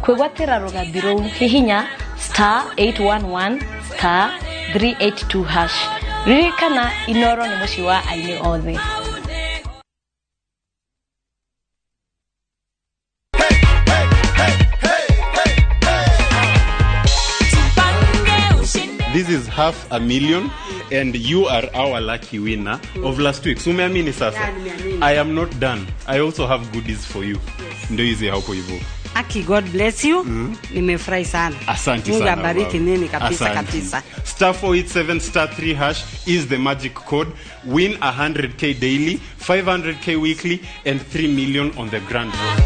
Kwĩgwatĩra rũgambi rũu hihinya star 811 star 382 hash. Ririkana Inoro nĩ mũciĩ wa aini othe. This is 500,000 and you are our lucky winner of last week. So umeamini sasa? I am not done. I also have goodies for you. Yes. Ndio hizi hapo hivyo. Aki, God bless you. Nimefurahi sana. Asante Mungu sana. Abariki nini kabisa. Asante. Kabisa. Star 487 star 3 hash is the magic code. Win 100K daily, 500K weekly and 3 million on the grand draw.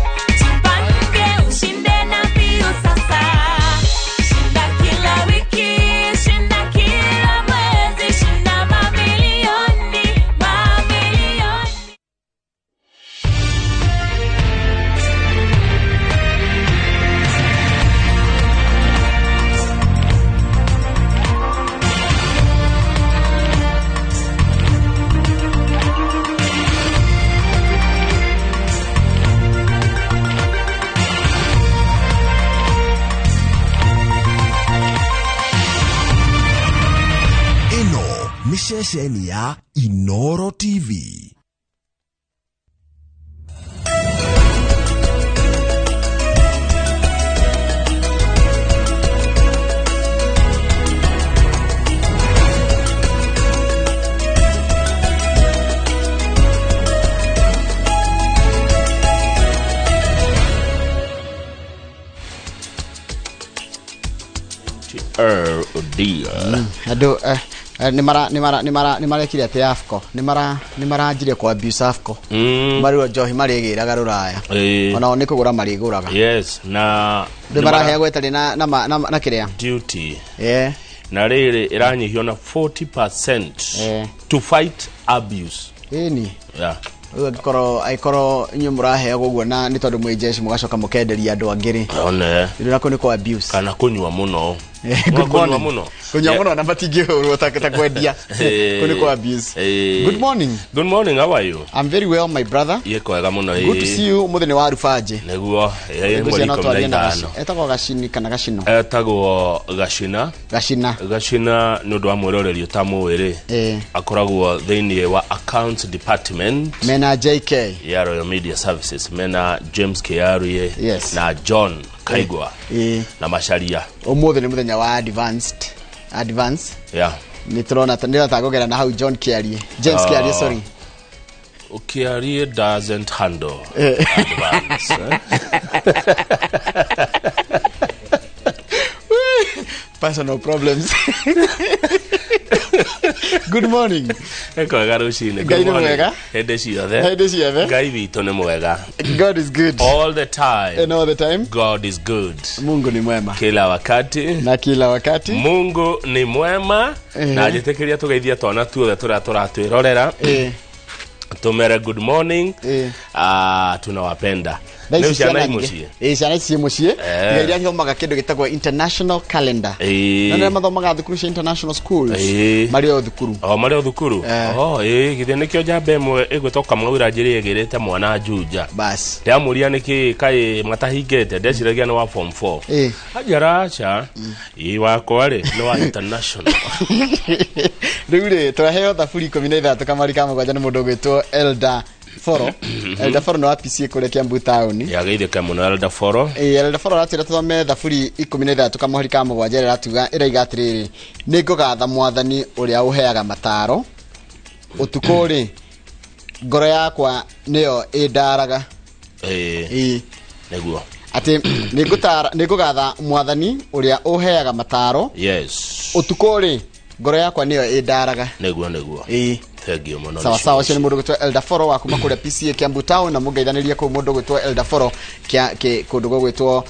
Ceceni ya Inoro TV. Andũ nĩ marekire atĩ AFCO nĩ maranjirie kwa abuse AFCO. Marĩo njohi marĩgĩraga rũraya. Onao nĩ kũgũra marĩgũraga. Yes, na nĩ maraheagwo ĩtarĩ na kĩrĩa duty. Na rĩrĩ ĩranyihio na 40% to fight abuse. Ĩni. Yeah. Rĩu angĩkorwo inyuĩ mũraheagwo ũguo na nĩ tondũ mwĩ jeshi mũgacoka mũkenderia andũ angĩ rĩ. One. Rĩu nako nĩ kwa abuse. Kana kũnyua mũno. Good morning. Kunyua mũno na matingĩhũrwo ta kwendia. Kũ nĩ kwa abuse. Good morning. Good morning, how are you? I'm very well, my brother. Ye kwega mũno. Good to see you. Mũthĩ nĩ wa Rubanji. Nĩguo. Mweri 15. Etagwo Gacini kana Gacino? Etagwo Gacina. Gacina. Gacina nĩ ũndũ wa mwĩroreri ũtamũĩ rĩ. Akoragwo thĩinĩ wa accounts department. Mena JK. Ya Royal Media Services. Mena James Kiarie. Yes. Na John Kaigwa. Na Macharia. Ũmũthĩ nĩ mũthenya wa advance. Yeah. Nĩ tũrona ndĩrona na hau John Kiarie. James Kiarie, sorry. Kiarie doesn't handle advance. Personal problems. Good morning. Kwega rũcinĩ. Ngai nĩ mwega. Hĩndĩ ciothe. Hĩndĩ ciothe. Ngai witũ nĩ mwega. God is good. All the time. And all the time. God is good. Mungu ni mwema. Kila wakati. Na kila wakati. Mungu ni mwema. Na njĩtĩkĩria tũgeithie twana tuothe tũrĩa tũratwĩrorera. Tumere good morning. Tunawapenda. Leo ciana imucie. Ciana ici mucie. Tiga iria ithomaga kĩndũ gĩtagwo international calendar. Na nĩ mathomaga thukuru cia international schools. Marĩ o thukuru. O marĩ o thukuru. Oh, githĩ nĩkĩo njamba ĩmwe ĩgwĩtwo Kamau ĩranjĩrĩire ĩgĩrĩte mwana Juja. Bas. Ndamũria nĩkĩ kaĩ matahingĩte ndeciragia nĩ wa form 4. Anjĩra aca. Ĩ wakwa rĩ nĩ wa international. Rĩu rĩ tũraheo thaburi 13 kamari ka 7 nĩ mũndũ ũgwĩtwo Elder Foro. Elder Foro no APC kũrĩa Kiambu town. Yageithĩke mũno Elder Foro. Elder Foro aratwĩra tũthome thaburi 13 kamũhari ka 7 ĩratuga ĩraiga atĩrĩrĩ, nĩ ngũgatha mwathani ũrĩa ũheaga mataro ũtukũ rĩ ngoro yakwa nĩyo ĩndaraga. Nĩguo. Atĩ nĩ ngũgatha mwathani ũrĩa ũheaga mataro. Yes. Ũtukũ rĩ ngoro yakwa nĩyo ĩndaraga. Nĩguo nĩguo. Thank you mũno. Sawa sawa, ũcio nĩ mũndũ gwĩtwo Elder Foro wa kuma kũrĩa PCA Kiambu town na mũngeithanĩrie kũu mũndũ gwĩtwo Elder Foro kũndũ gũgwĩtwo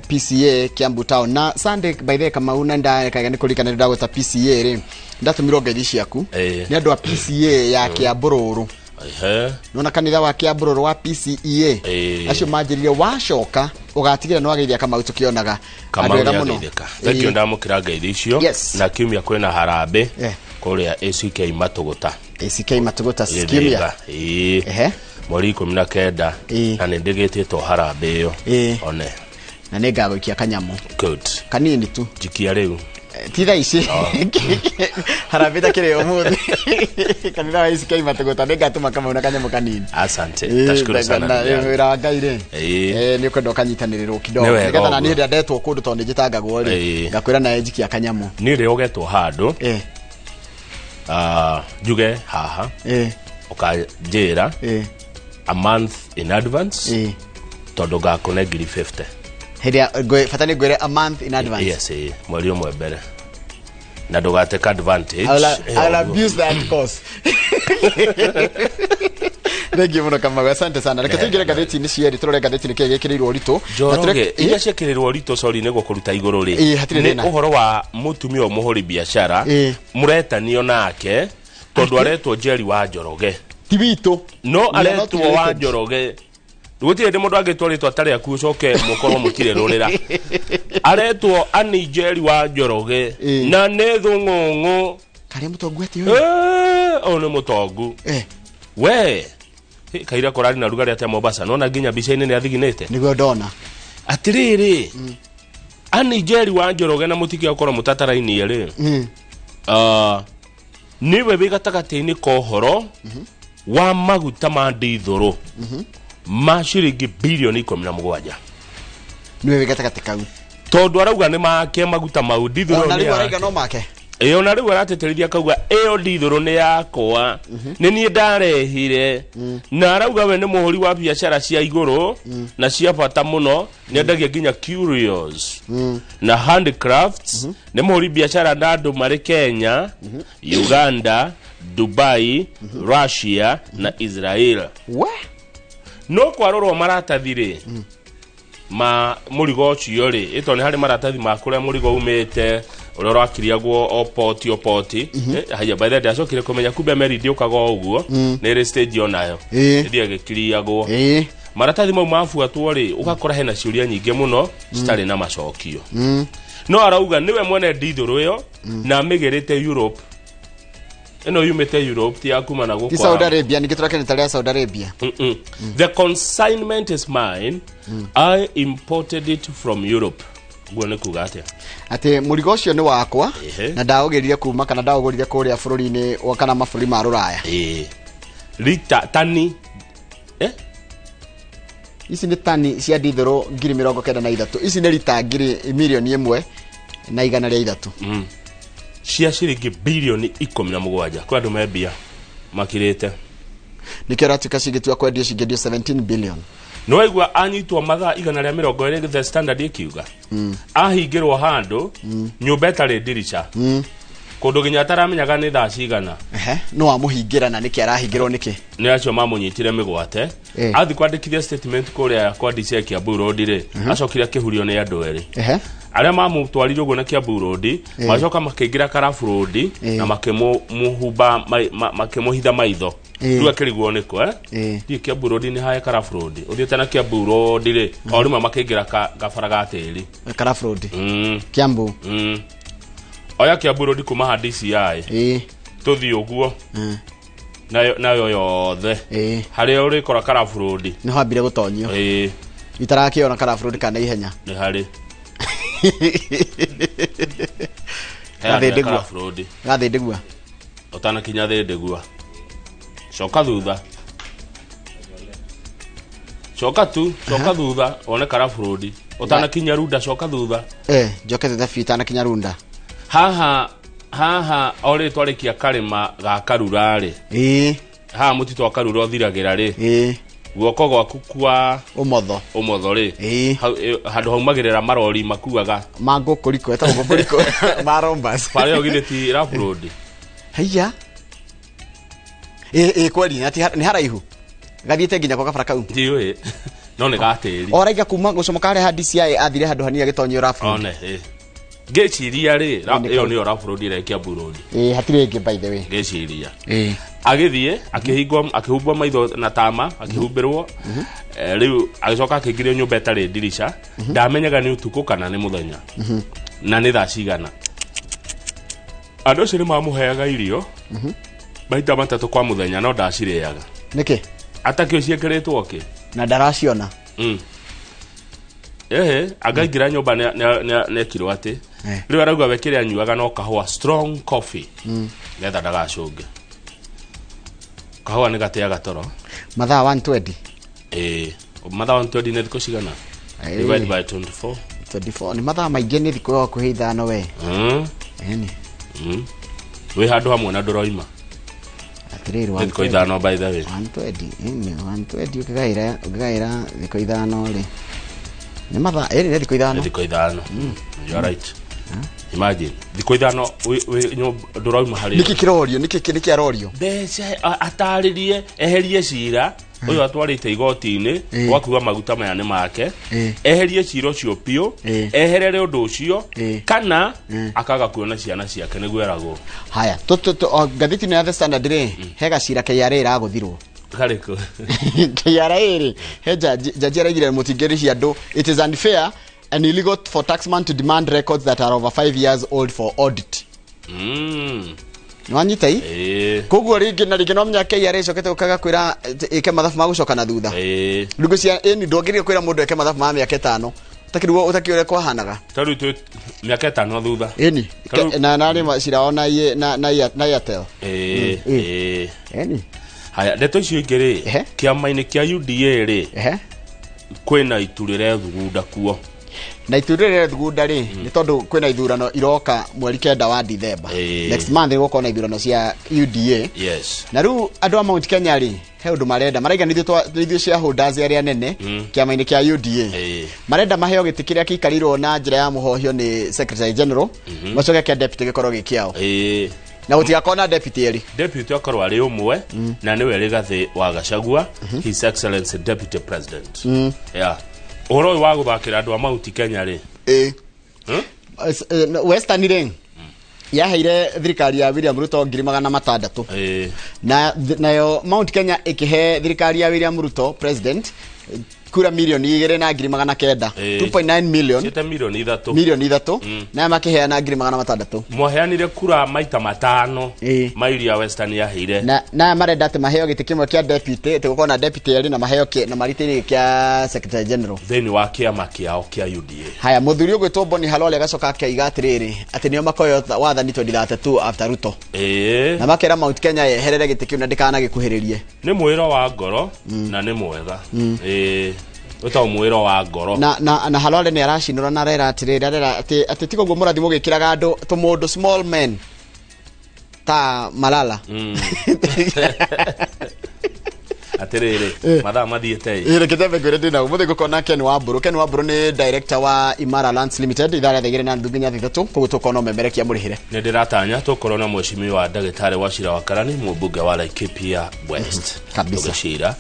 PCA Kiambu town. Na Sunday by the way Kamau na ndakaga nĩ kũririkana nĩ ndagwĩta PCA rĩ ndatũmirwo ngeithi ciaku nĩ andũ a PCA ya Kiambururu. Nona kanitha wa Kiambururu wa PCEA acio manjĩrire wacoka ũgatigĩra nĩ wageithia Kamau tũkĩonaga andũ ega mũno. Thank you ndamũkĩra ngeithi icio. Na kiumia kwĩna harambĩ kũrĩa ACK Matũgũta. ACK Matũgũta kiumia. Mweri 19 na nĩ ndĩgĩtĩtwo harambĩ ĩyo one na nĩ ngagũikia kanyamũ good kanini tu njikia rĩu ti thaa ici harambĩ ta kĩrĩ ũmũthĩ kanitha wa ici kaima tũgũta nĩ ngatũma kamau na kanyamũ kanini asante tashukuru sana wĩra wa Ngai rĩ nĩ ũkwenda ũkanyitanĩrĩrwo kidogo nĩgetha na niĩ hĩndĩ ĩrĩa ndetwo kũndũ tondũ nĩ njĩtangagwo rĩ ngakwĩra nawe njikia kanyamũ niĩ rĩ ũgetwo handũ njuge haha ũkanjĩra a month in advance tondũ ngakũne ngiri 50 hĩndĩ bata nĩ ngwĩre a month in advance yes mweri ũmwe mbere na ndũgateke advantage I'll abuse that course Thank you mũno Kamau asante sana reke tũingĩre ngathĩti-inĩ cierĩ tũrore ngathĩti nĩkĩĩ gĩkĩrĩirwo ũritũ Njoroge iria ciĩkĩrĩirwo ũritũ sorry nĩ gũkũruta igũrũ rĩ nĩ ũhoro wa mũtumia ũyũ mũhũri biacara mũretanio nake tondũ aretwo Njeri wa Njoroge ti witũ no aretwo wa Njoroge gũtirĩ hĩndĩ mũndũ angĩtwo rĩtwa ta rĩaku ũcoke mũkorwo mũtirĩ rũrĩra aretwo Annie Njeri wa Njoroge na nĩ thũng'ũng'ũ karĩa mũtongu atĩ ũyũ ũyũ nĩ mũtongu we kaira korari na rugarĩ atĩa Mombasa nona nginya mbica-inĩ nĩ athiginĩte nĩguo ndona atĩrĩrĩ Annie Njeri wa Njoroge na mũtikia gũkorwo mũtatarainie rĩ nĩwe wĩ gatagatĩ-inĩ ka ũhoro wa maguta ma ndithũrũ ma ciringi bilioni 17 nĩwe wĩ gatagatĩ kau tondũ arauga nĩ make maguta mau ndithũrũ ona rĩu arauga no make ĩyo na rĩu aratĩtĩrithia akauga ĩyo ndithũrũ nĩ yakwa nĩ niĩ ndarehire na arauga we nĩ mũhũri wa biacara cia igũrũ na cia bata mũno nĩ endagia nginya curios na handicrafts nĩ mũhũri biacara na andũ marĩ Kenya Uganda Dubai Russia na Israel we no kwarorwo maratathi rĩ ma mũrigo ũcio rĩ ĩto nĩ harĩ maratathi ma kũrĩa mũrigo umĩte ũrĩa ũrakiriagwo o poti o poti haya by the way ndacokire kũmenya kumbe meri ndĩũkaga o ũguo nĩ ĩrĩ stage onayo ĩthiĩ ĩgĩkiriagwo maratathi mau mabuatwo rĩ ũgakora hena ciũria nyingĩ mũno citarĩ na macokio no arauga nĩwe mwene ndithũrũ ĩyo na amĩgĩrĩte Europe ĩno yumĩte Europe ti ya kuma na gũkũ ti Saudi Arabia ningĩ tũrakĩnĩta rĩa Saudi Arabia The consignment is mine I imported it from Europe guo nĩ kuga atĩa atĩ mũrigo ũcio nĩ wakwa na ndaũgĩrire kuma kana ndaũgũrire kũrĩa bũrũri-inĩ wa kana mabũrũri ma rũraya rita tani ici nĩ tani cia ndithũrũ 93,000 ici nĩ rita 1,103 million cia ciringi bilioni 17 kwa andũ me mbia makirĩte nĩkĩo ratuĩka cingĩtua kwendio cingĩendio 17 billion nĩ waigua anyitwo mathaa 120 The Standard ĩkiuga ahingĩrwo handũ nyũmba ĩtarĩ ndirica kũndũ nginya ataramenyaga nĩ thaa cigana no amũhingĩra na nĩkĩ arahingĩrwo nĩkĩ nĩ acio mamũnyitire mĩgwate athi kwandĩkithia statement kũrĩa kwa DCI Kiambu Road rĩ acokire akĩhurio nĩ andũ erĩ arĩa mamũtwarire ũguo na Kiambu Road macoka makĩingĩra Karabu Road na makĩmũhumba makĩmũhitha maitho rĩu akĩrigwo nĩkũ thiĩ Kiambu Road nĩ haya Karabu Road ũthiĩte na Kiambu Road rĩ o rĩmwe makĩingĩra gabara ga tĩri Karabu Road Kiambu oya Kiambu Road kuma ha DCI tũthiĩ ũguo nayo yothe harĩa ũrĩkora Karabu Road nĩho ambire gũtonyio itarakĩona Karabu Road kana ihenya nĩ harĩ gathĩndĩgua ũtanakinya thĩndĩgua coka thutha coka tu coka thutha wone Karabu Road ũtanakinya Runda coka thutha njoke thutha biũ itanakinya Runda haha haha o rĩ twarĩkia karĩma ga Karura rĩ haha mũtitũ wa Karura ũthiragĩra rĩ guoko gwaku kwa ũmotho ũmotho rĩ handũ haumagĩrĩra marori makuaga ma ngũkũriko etagwo ngũkũriko ma Rombas bara ĩyo githĩ ti Rabu Road haiya kweli nĩ haraihu gathiĩte nginya kwa kabara kau ndiũĩ no nĩ gatĩri oraiga kuma gũcomoka harĩa ha DCI athire handũ hanini agĩtonyio Rabu Road one ngĩciria rĩ ĩyo nĩyo Rabu Road ĩrĩa Kiambu Road hatirĩ ĩngĩ by the way ngĩciria agĩthiĩ akĩhingwo akĩhumbwo maitho na tama akĩhumbĩrwo rĩu agĩcoka akĩingĩrio nyũmba ĩtarĩ ndirica ndamenyaga nĩ ũtukũ kana nĩ mũthenya na nĩ thaa cigana andũ acio nĩ mamũheaga irio maita matatũ kwa mũthenya no ndacirĩaga nĩkĩ Atakĩo ciĩkĩrĩtwo kĩ Na ndaraciona. Ehe, angaingĩra nyũmba nĩekirwo atĩ rĩu arauga we kĩrĩa anyuaga no kahũa, strong coffee, nĩgetha ndagacũnge. Kahũa nĩ gateaga toro. Mathaa 120. Ĩĩ, mathaa 120 nĩ thikũ cigana? Divide by 24. 24 nĩ mathaa maingĩ, nĩ thikũ hakuhĩ 5 we. Ĩni. Wĩ handũ hamwe na ndũroima. Atĩrĩrĩ, Nĩ thikũ 5, by the way. 120, ĩni, 120 ũkĩgaĩra thikũ 5 rĩ, nĩ mathaa ĩrĩ, nĩ thikũ 5. Nĩ thikũ 5, you are right. Imagine thikũ 5 wĩ nyũmba ndũrauma harĩa. Nĩkĩ kĩrorio? Nĩkĩ arorio? Mbeca, atarĩrie, eherie cira ũyũ atwarĩte igoti-inĩ wa kuga maguta maya nĩ make. Eherie cira ũcio biũ, eherere ũndũ ũcio, kana akaga kuona ciana ciake, nĩguo eragwo. Haya, ngathĩti ĩno ya The Standard rĩ, he gacira KRA ĩragũthirwo. Karĩkũ? KRA rĩ, he jaji araigire mũtingĩrĩhia andũ. It is unfair and illegal for taxman to demand records that are over 5 years old for audit. Nĩwanyita i? Ĩĩ. Koguo rĩngĩ na rĩngĩ no menya KRA ĩcokete gũkaga kwĩra ĩke mathabu ma gũcoka na thutha. Rĩu cia ĩni ndũngĩrire kwĩra mũndũ eke mathabu ma mĩaka 5 ũtakĩrigwo ũtakĩũrĩa kwahanaga. Ta rĩu twĩ mĩaka 5 thutha. Ĩni. Na narĩ cira ona na Airtel. Ĩĩ. Ĩni. Haya, ndeto icio ingĩ rĩ, kĩama-inĩ kĩa UDA rĩ, kwĩna itu rĩrethugunda kuo. Na itu rĩrĩ rĩrethugunda rĩ, nĩ tondũ kwĩna ithurano iroka mweri 9 wa Dithemba. Next month nĩ gũkorwo na ithurano cia UDA. Na rĩu andũ a Mount Kenya rĩ, he ũndũ marenda, maraiga nĩ ithuĩ shareholders arĩa nene kĩama-inĩ kĩa UDA. Marenda maheo gĩtĩ kĩrĩa gĩikarĩirwo na njĩra ya mũhohio nĩ Secretary General, macoke kĩa deputy gĩkorwo gĩ kĩao. Na gũtigakorwo na deputy erĩ. Deputy akorwo arĩ ũmwe, na nĩwe Rigathĩ wa Gachagua, His Excellency Deputy President. Yeah. Ũhoro ũyũ wa gũthakĩra andũ a Mount Kenya rĩ, Western rĩ, yaheire thirikari ya William Ruto 600,000. Na nayo Mount Kenya ĩkĩhe thirikari ya William Ruto president kura 2,900,000. 2.9 million. Ciĩte 3 milioni. 3 milioni nayo makĩheana 600,000. Mwaheanire kura maita 5 ma iria Western yaheire. Na naya marenda atĩ maheo gĩtĩ kĩmwe kĩa deputy, atĩ gũkorwo na deputy erĩ, na maheo na maritĩire kĩa secretary general thĩinĩ wa kĩama kĩao kĩa UDA. Haya, mũthuri ũgwĩtwo Boni Halole agacoka akaiga atĩrĩrĩ, atĩ nĩo makoya wathani 2032 after Ruto, na makera Mount Kenya yeherere gĩtĩ kĩu na ndĩkanagĩkuhĩrĩrie. Nĩ mwĩro wa ngoro na nĩ mwega. Ĩĩ, wĩtagwo mwĩro wa ngoro. Na Halole nĩ aracinũra na arera atĩrĩrĩ, arera atĩ tiga ũguo mũrathi mũgĩkĩraga andũ tũmũndũ, small men ta Malala. Atĩrĩrĩ, mathaa mathiĩte ĩ. Ĩ, reke tembe ngwĩre ndĩna ũmũthĩ ngũkorwo na Ken Wambũrũ. Ken Wambũrũ nĩ director wa Imara Lands Limited, ithaa rĩa 2:30 nginya 3:00, koguo tũkorwo no memerekia mũrĩhĩre. Nĩ ndĩratanya tũkorwo na mheshimiwa ndagĩtarĩ Wachira wa Karani, mũmbunge wa Laikipia West. Kabisa. Tũgĩcira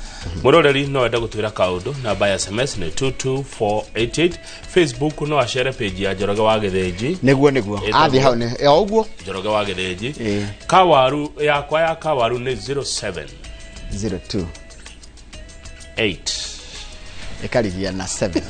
mũroreri no ende gũtwĩra kaũndũ, namba ya SMS nĩ 22488. Facebook no acere page ya Njoroge wa Gĩthĩnji. Nĩguo. Ĩtagwo Athiĩ hau nĩ o ũguo. Njoroge wa Gĩthĩnji. Kawaru yakwa ya kawaru nĩ 07 02 8 ĩkarigia na 7.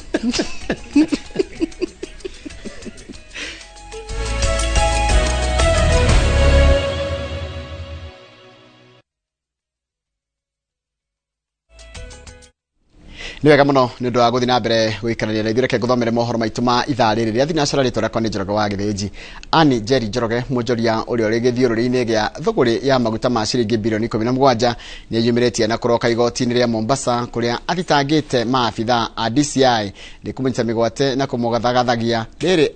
Nĩ wega mũno nĩ ũndũ wa gũthiĩ na mbere gũikarania na ithuĩ. Reke ngũthomere mohoro maitũ ma ithaa rĩrĩ rĩa thinacara. Rĩtwa rĩakwa nĩ Njoroge wa Gĩthĩnji. Ani Njeri Njoroge, mwonjoria ũrĩa ũrĩ gĩthiũrũrĩ-inĩ gĩa thũgũrĩ ya maguta ma ciringi bilioni 17, nĩ eyumĩrĩtie na kũroka igoti-inĩ rĩa Mombasa kũrĩa athitangĩte maabitha a DCI nĩ kũmũnyita mĩgwate na kũmũgathagathagia rĩrĩ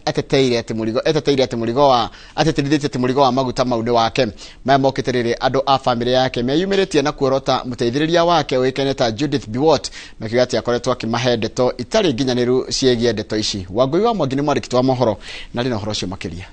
ateteire atĩ mũrigo eteteire atĩ mũrigo wa ateterithĩtie atĩ mũrigo wa maguta mau nĩ wake. Maya mokĩte rĩrĩ andũ a bamĩrĩ yake meyumĩrĩtie na kuorota mũteithĩrĩria wake ũĩkaine ta Judith Biwott, makiuga atĩ akoretwo akĩmahe ndeto itarĩ nginyanĩru ciĩgiĩ ndeto ici. Wangũi wa Mwangi nĩ mwandĩki wa mohoro na rĩ na ũhoro ũcio makĩria.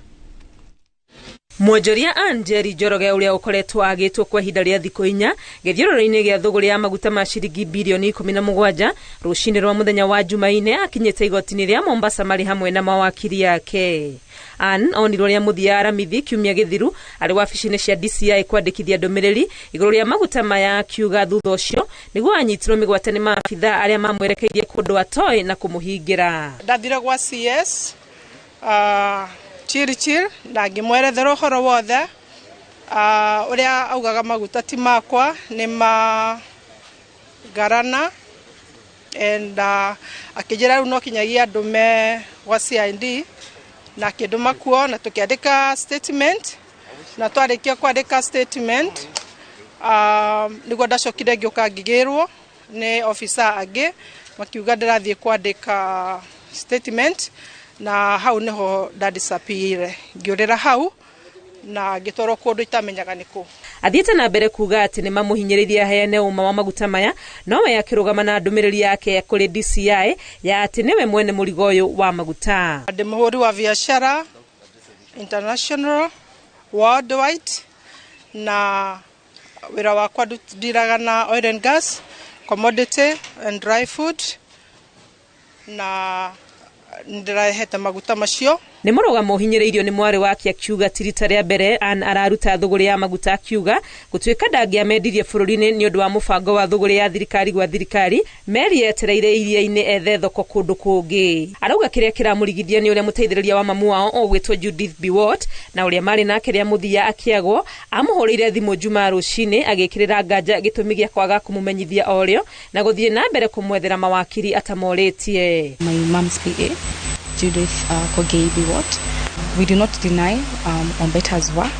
Mwonjoria Anjeri Njoroge ũrĩa ũkoretwo agĩtwo kwa ihinda rĩa thikũ 4 gĩthiũrũrũ-inĩ gĩa thũgũrĩ ya maguta ma ciringi bilioni 17, rũcinĩ rwa mũthenya wa Jumaine akinyĩte igoti-inĩ rĩa Mombasa marĩ hamwe na mawakiri yake. Ann onirwo rĩa mũthia Aramithi kiumia gĩthiru arĩ wabici-inĩ cia DCI kwandĩkithia ndũmĩrĩri igũrũ rĩa maguta maya, akiuga thutha ũcio nĩguo anyitirwo mĩgwate nĩ maabitha arĩa mamwerekeirie kũndũ atoĩ na kũmũhingĩra. Ndathire gwa CS Chirchir na ngĩmwerethera ũhoro wothe, ũrĩa augaga maguta ti makwa, nĩ ma Garana and akĩnjĩra rĩu no kinyagia ndũme gwa CID na akĩndũma kuo na tũkĩandĩka statement na twarĩkia kwandĩka statement nĩguo ndacokire ngĩũka ngĩgĩrwo nĩ officer angĩ makiuga ndĩrathiĩ kwandĩka statement na hau nĩho ndadisappear ngĩũrĩra hau na ngĩtwarwo kũndũ itamenyaga nĩkũ. Athiĩte na mbere kuga atĩ nĩ mamũhinyĩrĩirie aheane ũma wa maguta maya, no we akĩrũgama na ndũmĩrĩri yake kũrĩ DCI ya atĩ nĩwe mwene mũrigo ũyũ wa maguta. Ndĩ mũhũri wa biacara international worldwide na wĩra wakwa ndiraga na oil and gas, commodity and dry food na ndĩrahete maguta macio. Nĩ mũrũgamo ũhinyĩrĩirio nĩ mwarĩ wake akiuga ti rita rĩa mbere Ann araruta thũgũrĩ ya maguta akiuga gũtuĩka ndangĩamendirie bũrũri-inĩ nĩ ũndũ wa mũbango wa thũgũrĩ ya thirikari gwa thirikari meri yetereire iria-inĩ ethe thoko kũndũ kũngĩ. Arauga kĩrĩa kĩramũrigithia nĩ ũrĩa mũteithĩrĩria wa mamu wao ũgwĩtwo Judith Biwott na ũrĩa marĩ nake rĩa mũthia akĩagwo amũhũrĩire thimũ Jumaa rũcinĩ agĩkĩrĩra nganja gĩtũmi gĩa kwaga kũmũmenyithia orĩo na gũthiĩ na mbere kũmwethera mawakiri atamorĩtie. My mom's PA, Judith Kogei Biwott. We do not deny Ombeta's work,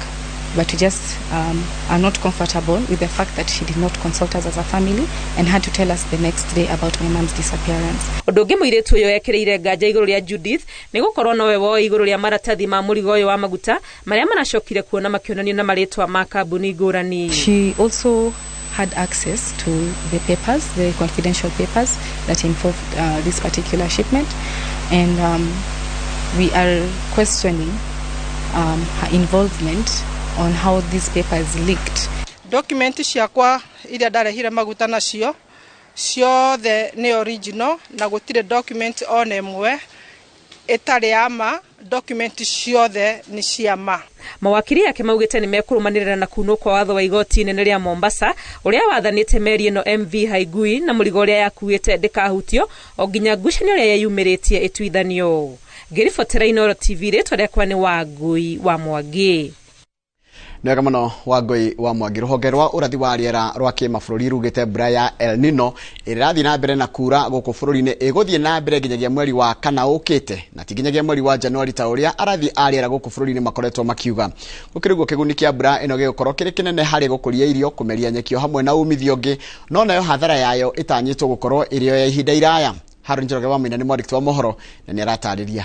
but we just are not comfortable with the fact that she did not consult us as a family and had to tell us the next day about my mom's disappearance. Ũndũ ũngĩ mũirĩtu ũyũ ekĩrĩire nganja igũrũ rĩa Judith nĩ gũkorwo nowe woe igũrũ rĩa maratathi ma mũrigo ũyũ wa maguta marĩa maracokire kuona makĩonanio na marĩtwa ma kambuni ngũrani. She also had access to the papers, the confidential papers that involved this particular shipment, and we are questioning her involvement on how these papers leaked. Document ciakwa iria ndarehire maguta nacio ciothe nĩ original na gũtirĩ document ona ĩmwe ĩtarĩ ya ma, document ciothe nĩ cia ma. Mawakiri yake maugĩte nĩ mekũrũmanĩrĩra na kunwo kwa watho wa igoti inene rĩa Mombasa ũrĩa wathanĩte meri ĩno MV Haigui na mũrigo ũrĩa yakuĩte ndĩkahutio o nginya ngucanio ĩrĩa yeyumĩrĩtie ĩtuithanio. Ngĩribotera Inooro TV, rĩtwa rĩakwa nĩ Wangui wa Mwangi. Nĩ wega mũno Wangui wa Mwangi. Rũhonge rwa ũrathi wa rĩera rwa kĩmabũrũri rugĩte mbura ya El Nino ĩrĩa ĩrathiĩ na mbere na kura gũkũ bũrũri-inĩ ĩgũthiĩ na mbere nginyagia mweri wa kana ũkĩte na ti nginyagia mweri wa Januari ta ũrĩa arathi a rĩera gũkũ bũrũri-inĩ makoretwo makiuga. Gũkĩrĩ ũguo kĩguni kĩa mbura ĩno gĩgũkorwo kĩrĩ kĩnene harĩ gũkũria irio, kũmeria nyeki o hamwe na umithio ũngĩ, no nayo hathara yayo ĩtanyĩtwo gũkorwo ĩrĩ ya ihinda iraya. Harũni Njoroge wa Maina nĩ mwandĩki wa mohoro na nĩ aratarĩria.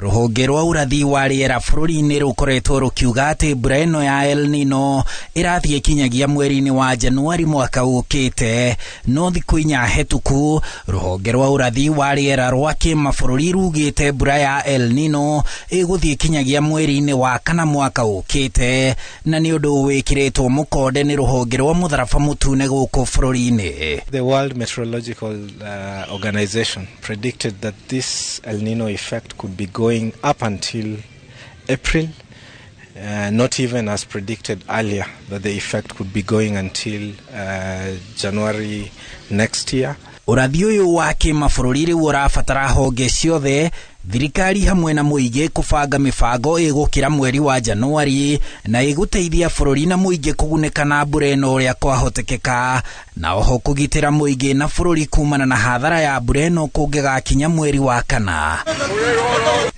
Rũhonge rwa ũrathi wa rĩera bũrũri-inĩ rũkoretwo rũkiuga atĩ mbura ĩno ya El Nino ĩrathiĩ kinyagia mweri-inĩ wa Januari mwaka ũkĩte, no thikũ inya hetũku rũhonge rwa ũrathi wa rĩera rwa kĩmabũrũri rugĩte mbura ya El Nino ĩgũthiĩ kinyagia mweri-inĩ wa kana mwaka ũkĩte, na nĩ ũndũ wĩkĩrĩtwo mũkonde nĩ rũhonge rwa mũtharaba mũtune gũkũ bũrũri-inĩ. The World Meteorological Organization predicted that this El Nino effect could be going up until April, not even as predicted earlier that the effect could be going until January next year. Ũrathi ũyũ wa kĩmabũrũri rĩu ũrabatara honge ciothe thirikari hamwe na mũingĩ kũbanga mĩbango ĩgũkĩra mweri wa Januari na ĩgũteithia bũrũri na mũingĩ kũgunĩka na mbura ĩno ũrĩa kwahotekeka, na oho kũgitĩra mũingĩ na bũrũri kumana na hathara ya mbura ĩno kũngĩgakinya mweri wa kana.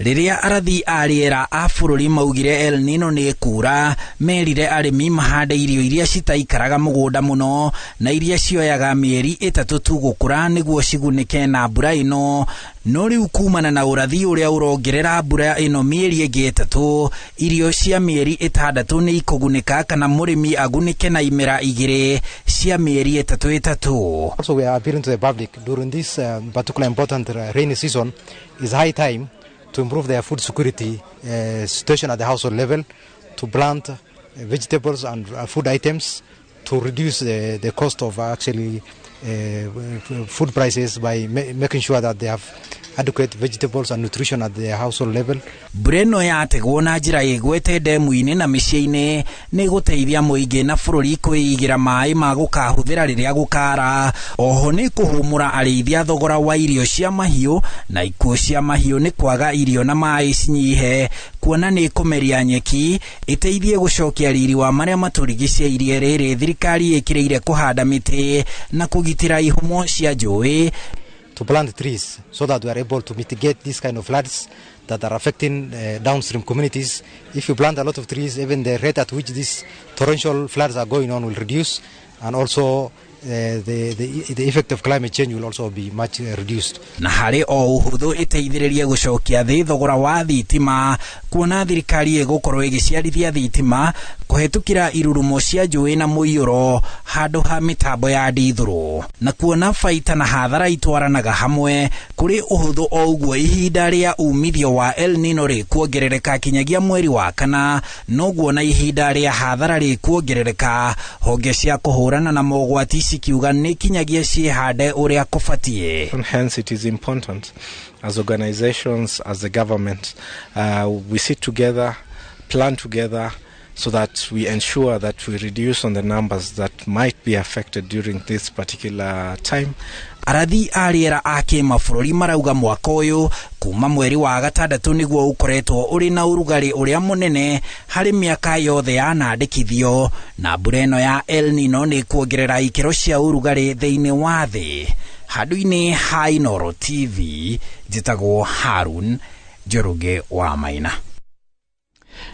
Rĩrĩa arathi a rĩera a bũrũri maugire El Nino nĩ ĩkura, merire arĩmi mahande irio iria citaikaraga mũgũnda mũno na iria cioyaga mĩeri 3 tu gũkũra nĩguo cigunĩke na mbura ĩno. No rĩu kumana na ũrathi ũrĩa ũrongerera mbura ĩno mĩeri ĩngĩ 3, irio cia mĩeri 6 nĩ ikũgunĩka kana mũrĩmi agunĩke na imera 2 cia mĩeri 3 3. Also, we are appealing to the public during this particular important rainy season. Is high time to improve their food security situation at the household level, to plant vegetables and food items to reduce the cost of actually food prices by making sure that they have adequate vegetables and nutrition at the household level. Mbura ĩno yategwo na njĩra ĩgwete ndemu-inĩ na mĩciĩ-inĩ nĩ gũteithia mũingĩ na bũrũri kwĩigĩra maĩ ma gũkahũthĩra rĩrĩa gũkara. Oho nĩ kũhũmũra arĩithia thogora wa irio cia mahiũ na ikuũ cia mahiũ nĩ kwaga irio na maĩ cinyihe, kuona nĩ kũmeria nyeki ĩteithie gũcokia riri wa marĩa matũrigicĩirie rĩrĩ thirikari ĩkĩrĩire kũhanda mĩtĩ na kũgitĩra ihumo cia njũĩ. To plant trees so that we are able to mitigate these kind of floods that are affecting downstream communities. If you plant a lot of trees, even the rate at which these torrential floods are going on will reduce, and also the effect of climate change will also be much reduced. Na harĩ o ũhũthũ ĩteithĩrĩrie gũcokia thĩ thogora wa thitima, kuona thirikari ĩgũkorwo ĩgĩciarithia thitima kũhetũkĩra irurumo cia njũĩ na mũiyũro handũ ha mĩtambo ya ndithũrũ, na kuona baita na hathara itwaranaga hamwe kũrĩ ũhũthũ o ũguo ihinda rĩa umithio wa El Nino rĩkuongerereka kinyagia mweri wa kana, noguo na ihinda rĩa hathara rĩkuongerereka. Honge cia kũhũrana na mogwati cikiuga nĩ kinyagia ciĩhande ũrĩa kũbatiĩ. And hence it is important as organizations, as the government, we sit together, plan together, so that we ensure that we reduce on the numbers that might be affected during this particular time. Arathi a rĩera a kĩmabũrũri marauga mwaka ũyũ kuma mweri wa gatandatũ nĩguo ũkoretwo ũrĩ na ũrugarĩ ũrĩa mũnene harĩ mĩaka yothe yanandĩkithio, na mbura ĩno ya El Nino nĩ kuongerera ikĩro cia ũrugarĩ thĩinĩ wa thĩ. Handũ-inĩ ha Inooro TV, njĩtagwo Harun Njoroge wa Maina.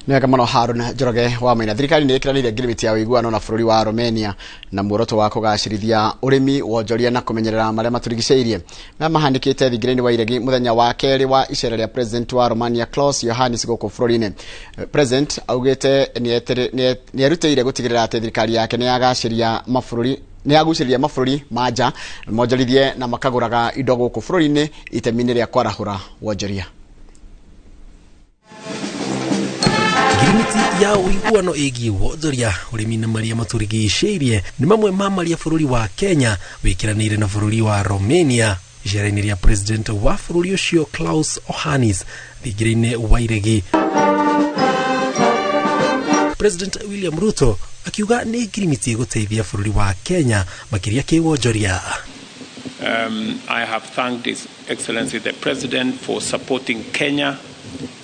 Nĩ wega mũno Harun Njoroge wa Maina. Thirikari nĩ ĩkĩranĩire ngirimiti ya ũiguano na bũrũri wa Romania na muoroto wa kũgacĩrithia ũrĩmi, wonjoria na kũmenyerera marĩa matũrigicĩirie. Maya mahanĩkĩte thingira-inĩ wa Iregi mũthenya wa kerĩ wa icera rĩa President wa Romania Klaus Iohannis gũkũ bũrũri-inĩ. President augĩte nĩ erutĩire gũtigĩrĩra atĩ thirikari yake nĩ yagacĩria mabũrũri, nĩ yagucĩrĩria mabũrũri ma nja monjorithie na makagũraga indo gũkũ bũrũri-inĩ itemi-inĩ rĩa kwarahũra wonjoria. Ngirimiti ya ũiguano ĩgiĩ wonjoria, ũrĩmi na marĩa matũrigicĩirie nĩ mamwe ma marĩa bũrũri wa Kenya wĩkĩranĩire na bũrũri wa Romania. Icera-inĩ rĩa President wa bũrũri ũcio Klaus Iohannis thingira-inĩ wa Iregi, President William Ruto akiuga nĩ ngirimiti ĩgũteithia bũrũri wa Kenya makĩria kĩwonjoria. I have thanked His Excellency the President for supporting Kenya,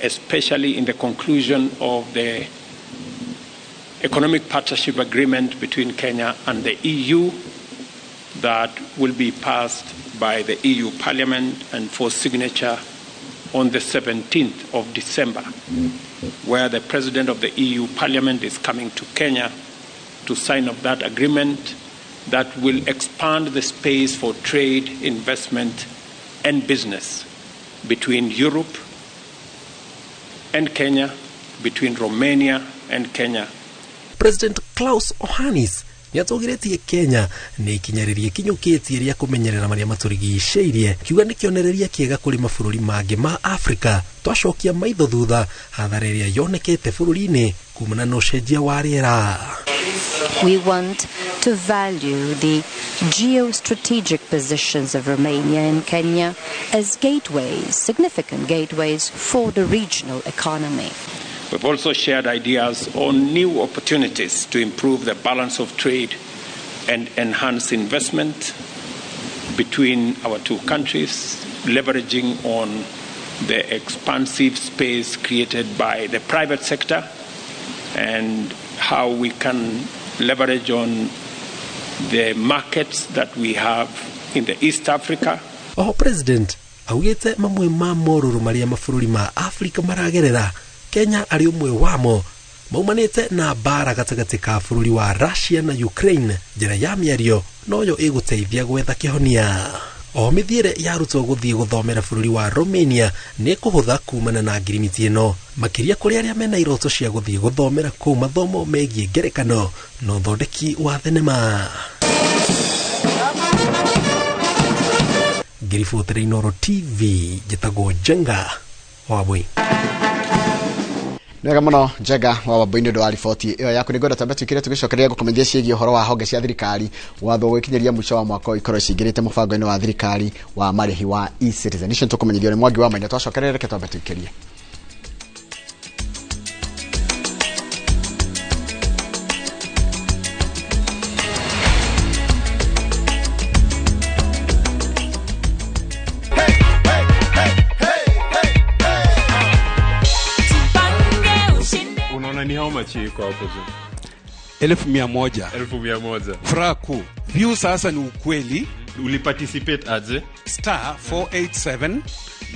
especially in the conclusion of the economic partnership agreement between Kenya and the EU that will be passed by the EU Parliament and for signature on the 17th of December, where the President of the EU Parliament is coming to Kenya to sign up that agreement that will expand the space for trade, investment, and business between Europe and Kenya, between Romania and Kenya. President Klaus Iohannis nĩatũgĩrĩtie Kenya nĩ ikinyarĩrie kinyũkĩtie rĩa kũmenyerera marĩa matũrigicĩirie, kiuga nĩ kĩonereria kĩega kũrĩ mabũrũri mangĩ ma Afrika. Twacokia maitho thutha hathara ĩrĩa yonekete bũrũri-inĩ kumana na ũcenjia wa rĩera. We want to value the geostrategic positions of Romania and Kenya as gateways, significant gateways for the regional economy. We've also shared ideas on new opportunities to improve the balance of trade and enhance investment between our two countries, leveraging on the expansive space created by the private sector and how we can leverage on the markets that we have in the East Africa. Oho President augĩte mamwe ma morũrũ marĩa mabũrũri ma Afrika maragerera, Kenya arĩ ũmwe wamo, maumanĩte na mbara gatagatĩ ka bũrũri wa Russia na Ukraine. Njĩra ya mĩario noyo ĩgũteithia gwetha kĩhonia. Oho mĩthiĩre ya arutwo gũthiĩ gũthomera bũrũri wa Romania nĩ kũhũtha kumana na ngirimiti ĩno, makĩria kũrĩ arĩa mena iroto cia gũthiĩ gũthomera kũu mathomo megiĩ ngerekano na ũthondeki wa thenema. Ngĩribotera Inooro TV, njĩtagwo Njenga Wambui. Nĩwega mũno Njega wa Wambui nĩ ũndũ wa riboti ĩyo yaku. Nĩ ngwenda twambe twĩkĩre tũgĩcokereria gũkũmenyithia ciĩgiĩ ũhoro wa honge cia thirikari watho gwĩkinyĩria mũico wa mwaka ũyũ ikorwo cingĩrĩte mũbango-inĩ wa thirikari wa marĩhi wa eCitizen. Icio nĩtũkũmenyithio nĩ Mwangi wa Maina. Twacokereria, reke twambe twĩkĩrie. Unaona ni how much iko hapo juu? 100,000. 100,000. Furaha kuu. View sasa ni ukweli. Uliparticipate aje? *487,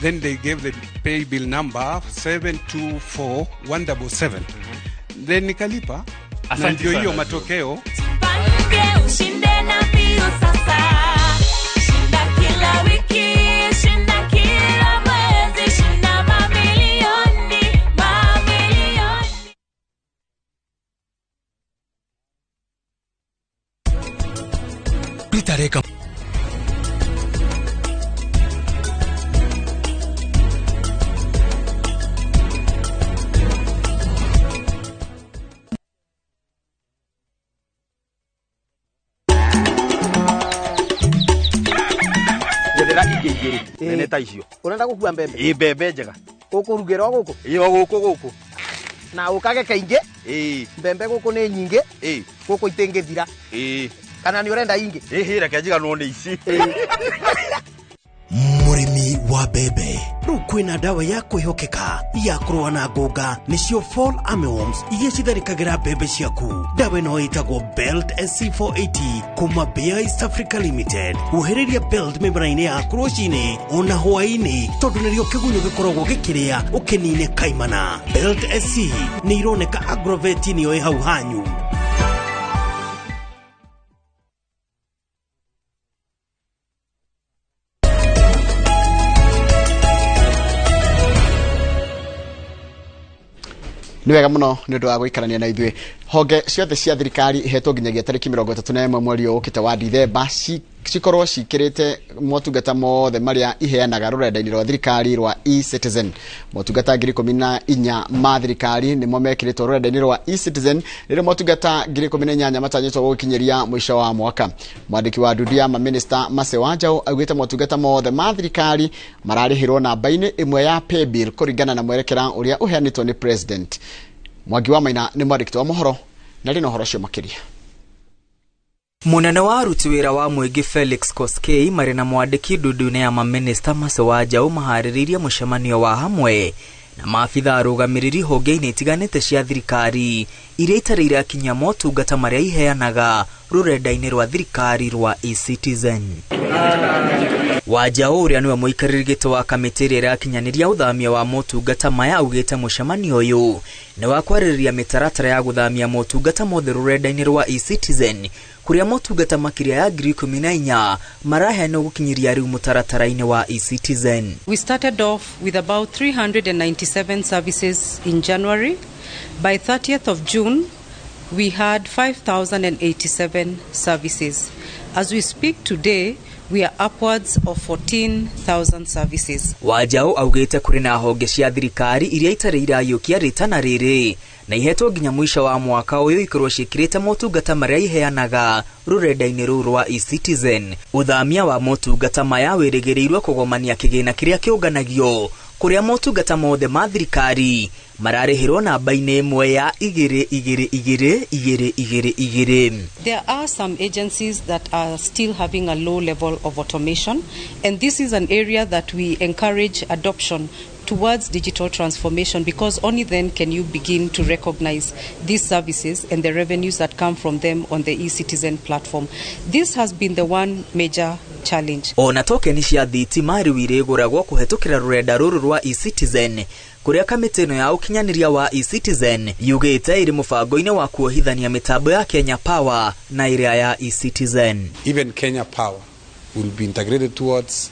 then they gave the pay bill number 724177, then nikalipa na Asante ndio hiyo sana, matokeo. Jipange ushinde na mbio sasa. Shinda kila wiki, shinda kila mwezi, shinda mamilioni, mamilioni. Ritareka. Njethera ingĩ igĩrĩ nene ta icio. Ũrenda gũkua mbembe? Ĩ, mbembe njega. Ũkũrugĩra o gũkũ? Ĩ, o gũkũ gũkũ. Na ũkage kaingĩ? Ĩ. Mbembe gũkũ nĩ nyingĩ. Ĩ. Gũkũ itingĩthira. Ĩ. Kana nĩ ũrenda ingĩ? Ĩ, reke njiganwo nĩ ici. Mũrĩmi wa mbembe, rĩu kwĩna ndawa ya kwĩhokeka ya kũrũa na ngũnga, nĩcio fall armyworms iria citharĩkagĩra mbembe ciaku. Ndawa ĩno ĩtagwo Belt SC480 kuma Bayer East Africa Limited. Huhĩrĩria Belt mĩmera-inĩ yaku rũcinĩ ona hwaĩ-inĩ, tondũ nĩrĩo kĩgunyũ gĩkoragwo gĩkĩrĩa ũkĩnine kaimana. Belt SC nĩ ironeka Agrovet nĩyo ĩ hau hanyu. Nĩ wega mũno nĩ ũndũ wa gũikarania na ithuĩ. Honge ciothe cia thirikari ihetwo nginyagia tarĩki 31 mweri ũyũ ũkĩte wa Dithemba cikorwo cikĩrĩte motungata mothe marĩa iheanaga rũrenda-inĩ rwa thirikari rwa eCitizen. Motungata 14,000 ma thirikari nĩmo mekĩrĩtwo rũrenda-inĩ rwa eCitizen, rĩrĩa motungata 18,000 matanyĩtwo gũkinyĩria mũico wa mwaka. Mwandĩki wa ndundu ya mamĩnĩsta Mercy Wanjaũ augĩte motungata mothe ma thirikari mararĩhĩrwo namba-inĩ ĩmwe ya paybill kũringana na mwerekera ũrĩa ũheanĩtwo nĩ president. Mwangi wa Maina nĩ mwandĩki wa mohoro na rĩ na ũhoro ũcio makĩria. Munene wa aruti wĩra wa mũingĩ Felix Koskei marĩ na mwandĩki ndundu-inĩ ya mamĩnĩsta Mercy Wanjaũ maharĩrĩirie mũcemanio wa hamwe na maabitha arũgamĩrĩri honge-inĩ itiganĩte cia thirikari iria itarĩ irakinyia motungata marĩa iheanaga rũrenda-inĩ rwa thirikari rwa eCitizen. Wanjaũ ũrĩa nĩwe mũikarĩri gĩtĩ wa kamĩtĩ ĩrĩa ĩrakinyanĩria ũthamia wa motungata maya augĩte mũcemanio ũyũ nĩ wa kwarĩrĩria mĩtaratara ya gũthamia motungata mothe rũrenda-inĩ rwa eCitizen, kũrĩa motungata makĩria ya 14,000 maraheanwo gũkinyĩria rĩu mũtaratara-inĩ wa eCitizen. We started off with about 397 services in January. By 30th of June, we had 5,087 services. As we speak today, we are upwards of 14,000 services. Wanjaũ augĩte kũrĩ na honge cia thirikari iria itarĩ irayũkia rĩtana rĩrĩ na ihetwo nginya mũico wa mwaka ũyũ ikorwo ciĩkĩrĩte motungata marĩa iheanaga rũrenda-inĩ rũu rwa eCitizen. Ũthamia wa motungata maya wĩrĩgĩrĩirwo kũgomania kĩgĩna kĩrĩa kĩũnganagio kũrĩa motungata mothe ma thirikari mararĩhĩrwo namba-inĩ ĩmwe ya 2 2 2 2 2 2. There are some agencies that are still having a low level of automation, and this is an area that we encourage adoption towards digital transformation, because only then can you begin to recognize these services and the revenues that come from them on the eCitizen platform. This has been the one major challenge. Ona tokeni cia thitima rĩu irĩgũragwo kũhetũkĩra rũrenda rũrũ rwa eCitizen, kũrĩa kamĩtĩ ĩno ya ũkinyanĩria wa eCitizen yugĩte ĩrĩ mũbango-inĩ wa kuohithania mĩtambo ya Kenya Power na ĩrĩa ya eCitizen. Even Kenya Power will be integrated towards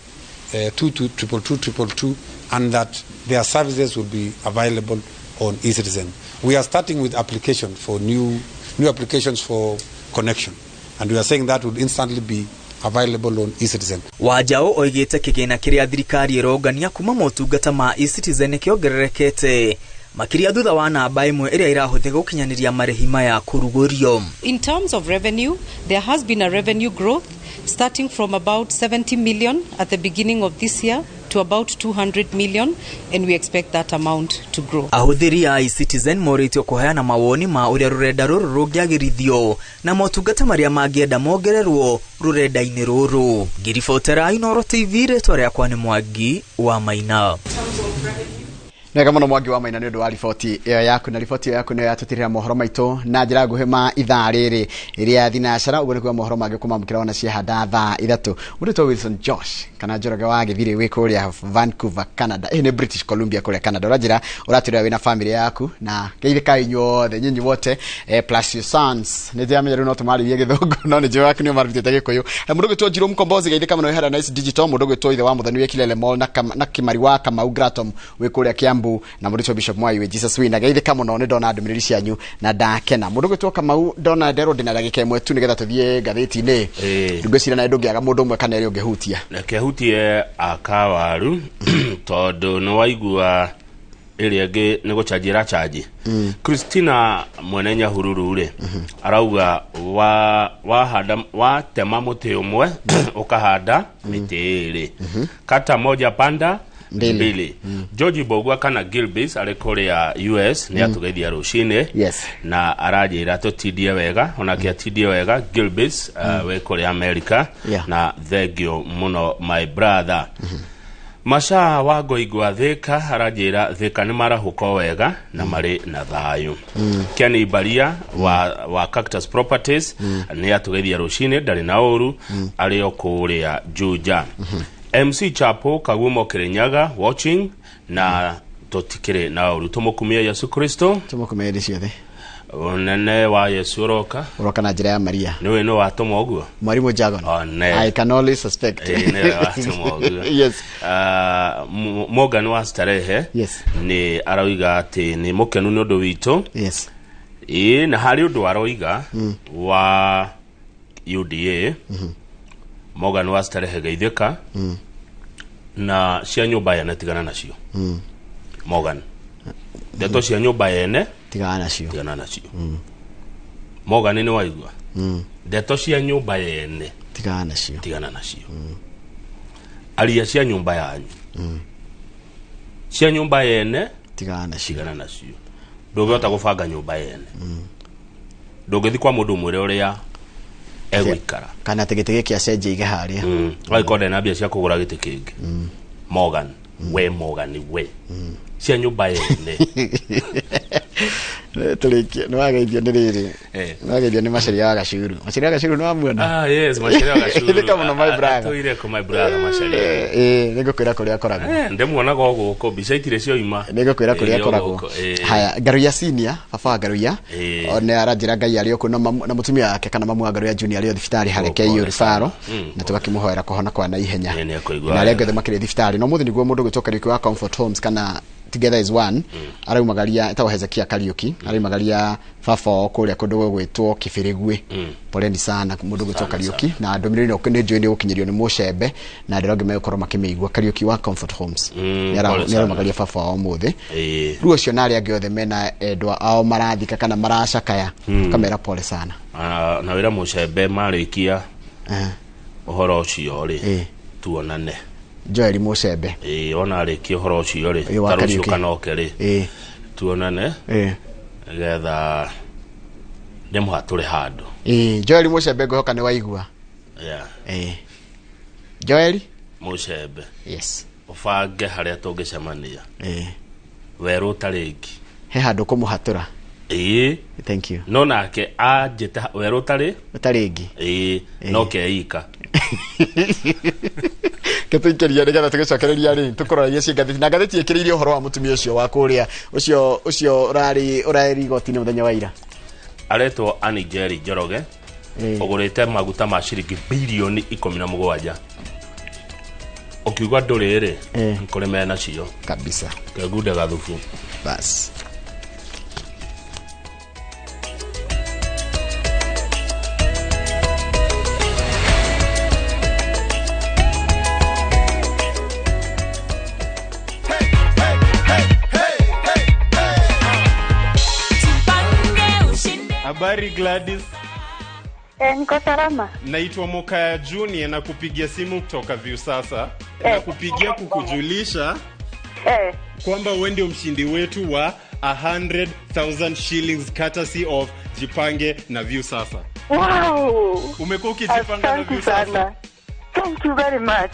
2222222, and that their services will be available on eCitizen. We are starting with application for new applications for connection, and we are saying that would instantly be available on eCitizen. Wanjaũ oigĩte kĩgĩna kĩrĩa thirikari ĩrongania kuma motungata ma eCitizen kĩongererekete Makĩria thutha wa namba ĩmwe ĩrĩa ĩrahũthĩka gũkinyanĩria marĩhi maya kũrugũrio. In terms of revenue, there has been a revenue growth starting from about 70 million at the beginning of this year to about 200 million, and we expect that amount to grow. Ahũthĩri a eCitizen morĩtio kũheana mawoni ma ũrĩa rũrenda rũrũ rũngĩagĩrithio na motungata marĩa mangĩenda mongererwo rũrenda-inĩ rũrũ. Ngĩribotera Inooro TV, rĩtwa rĩakwa nĩ Mwangi wa Maina. Nega muno Mwangi wa Maina nĩ ũndũ wa riboti ĩyo yaku, na riboti ĩyo yaku nĩyo yatũtirĩra mohoro maitũ na njĩra nguhĩ ma ithaa rĩrĩ rĩa thinacara. Ũguo nĩkuo mohoro mangĩ kũmamũkĩra ona ciahanda thaa 3. Mũndũ wĩtwo Wilson Josh kana Njoroge wa Gĩthirĩ wĩ kũrĩa Vancouver, Canada. Ĩĩ nĩ British Columbia kũrĩa Canada. Ũranjĩra ũratwĩra wĩna family yaku na geithĩkai inyuothe nyinyi wote, plus your sons. Nĩ ndĩramenya rĩu no tũmarĩrie gĩthũngũ no nĩ njũĩ waku nĩ ũmarutĩte gĩkũyũ. Mũndũ ũgwĩtwo Njirũ Mkombozi geithĩka mũno wĩ Harĩa Nice Digital. Mũndũ ũgwĩtwo ithe wa Mũthoni wĩ Kilele Mall na Kĩmari wa Kamau Gratom wĩ kũrĩa Kiambu, na mũndũ Bishop Mwai wĩ Jesus Wina geithĩka mũno. Nĩ ndona ndũmĩrĩri cianyu na ndakena. Mũndũ ũgwĩtwo Kamau ndona nderwo ndĩna ndagĩka ĩmwe tu nĩgetha tũthiĩ ngathĩti-inĩ. Ngwĩciria nawe ndũngĩaga mũndũ ũmwe kana erĩ ũngĩhutia. Reke hutie akawaru tondũ nĩ waigua ĩrĩa ĩngĩ nĩ gũcanji ĩracanji. Christina mwene Nyahururu rĩ arauga wahanda watema mũtĩ ũmwe ũkahanda mĩtĩ ĩrĩ, kata moja panda mbili, mbili. George Mbogua kana Gilbis arĩ kũrĩa US nĩ atũgeithia rũcinĩ. Yes. Na aranjĩra tũtindie wega onake atindie wega Gilbis, wĩ kũrĩa America. Yeah. Na thengio mũno my brother. Maca wa Ngoingwa Thika aranjĩra Thika nĩ marahũka o wega na marĩ na thayũ. Ken Baria wa Cactus Properties nĩ atũgeithia rũcinĩ, ndarĩ na ũru, arĩ o kũrĩa Juja. MC Chapo Kagumo Kirinyaga watching na tũtikĩrĩ na ũru, tũmũkumie Yesu Kristo. Tũmũkumie hĩndĩ ciothe. Ũnene wa Yesu ũroka. Ũroka na njĩra ya Maria. Nĩwe nĩ watũma ũguo. Mwarimu Jagon. One. I can only suspect. Ĩĩ, nĩwe watũma ũguo. Yes. Morgan wa Starehe Yes. nĩ arauga atĩ nĩ mũkenu nĩ ũndũ witũ. Yes. Ĩĩ, na harĩ ũndũ aroiga wa UDA. Morgan wa Starehe geithĩka na cia nyũmba yene tigana nacio. Morgan, ndeto cia nyũmba yene tigana nacio. Tigana nacio. Morgan, nĩ waigua? Ndeto cia nyũmba yene tigana nacio. Tigana nacio. Aria cia nyũmba yanyu. Cia nyũmba yene tigana nacio. Tigana nacio. Ndũngĩhota gũbanga nyũmba yene. Ndũngĩthiĩ kwa mũndũ ũmwĩre ũrĩa egũikara. Kana atĩ gĩtĩ gĩkĩ acenjie ige harĩa. Agĩkorwo ndarĩ na mbia cia kũgũra gĩtĩ kĩngĩ. Morgan, we Morgan, we cia nyũmba yene. Tũrĩkie nĩ wageithio nĩ rĩrĩ. Eh. Nĩ wageithio nĩ Macharia wa Gacuru. Macharia wa Gacuru nĩ wamuona? Ah, yes, Macharia wa Gacuru. Geithĩka mũno my brother. Atũire kũ my brother Macharia? Ĩĩ, nĩ ngũkwĩra kũrĩa akoragwo. Ndĩmuonaga o gũkũ mbica itirĩ cioima. Nĩ ngũkwĩra kũrĩa Ĩĩ, o akoragwo. gũkũ, ĩĩ. Haya, Ngaruiya Senior, baba wa Ngaruiya. Ĩĩ. Nĩ aranjĩra Ngai arĩ o kũu na mũtumia wake kana mamu wa Ngaruiya Junior arĩ o thibitarĩ harĩa KU Referral, na tũgakĩmũhoera kũhona kwa naihenya. Ĩĩ, nĩ ekũigua Na arĩa wega. angĩ othe makĩrĩ thibitarĩ. No mũthĩ nĩguo mũndũ ũgwĩtwo Kariũki wa Comfort Homes kana Together is One araumagaria, etagwo Hezekia Kariũki, araumagaria baba wao kũrĩa kũndũ gũgwĩtwo Kĩbĩrĩgwĩ. Poleni sana mũndũ ũgwĩtwo Sana, Kariũki, na ndũmĩrĩri ĩno nĩ njũĩ nĩ gũkinyĩrio nĩ mũcembe na andũ arĩa angĩ megũkorwo makĩmĩigua. Kariũki wa Comfort Homes Pole nĩ sana. araumagaria baba wao ũmũthĩ. Ĩĩ. Rĩu ũcio na arĩa angĩ othe mena endwa ao marathika kana maracakaya, kamera pole sana. Ah, na wĩra mũcembe marĩkia ũhoro ũcio rĩ, Ĩĩ. tuonane. Joel Mũcembe. Ĩĩ, ona arĩkia ũhoro ũcio rĩ, Ĩĩ, wa ta rũciũ Kariũki. kana oke rĩ, Ĩĩ. tuonane Ĩĩ. nĩgetha ndĩmũhatũre handũ. Ĩĩ, Joel Mũcembe, ngwĩhoka nĩ waigua. Yeah. Ĩĩ. Joel Mũcembe. Yes. Ũbange harĩa tũngĩcemania. Ĩĩ. Werũ ũtarĩ ngi. He handũ kũmũhatũra. Ĩĩ. Thank you. No nake anjĩte werũ ũtarĩ ũtarĩ ngi. Ĩĩ, no keika. Gĩtũikĩria nĩgetha tũgĩcokereria rĩ tũkũroragia ciĩ ngathĩti, na ngathĩti ĩkĩrĩirie ũhoro wa mũtumia ũcio wa kũrĩa ũcio ũrarĩ igoti-inĩ mũthenya wa ira. Aretwo Annie Njeri Njoroge. Ĩĩ. Ũgũrĩte maguta ma ciringi bilioni 17 ũkiuga ndũrĩ rĩ kũrĩ menacio kabisa. Kengunde gathubu. Bas. Habari Gladys. Niko salama. Naitwa Mokaya Junior na kupigia simu kutoka Viusasa. Na kupigia kukujulisha kwamba wewe ndio mshindi wetu wa 100,000 shillings courtesy of Jipange na Viusasa. Wow. Umekuwa ukijipanga na Asante Viusasa? sana. Thank you very much.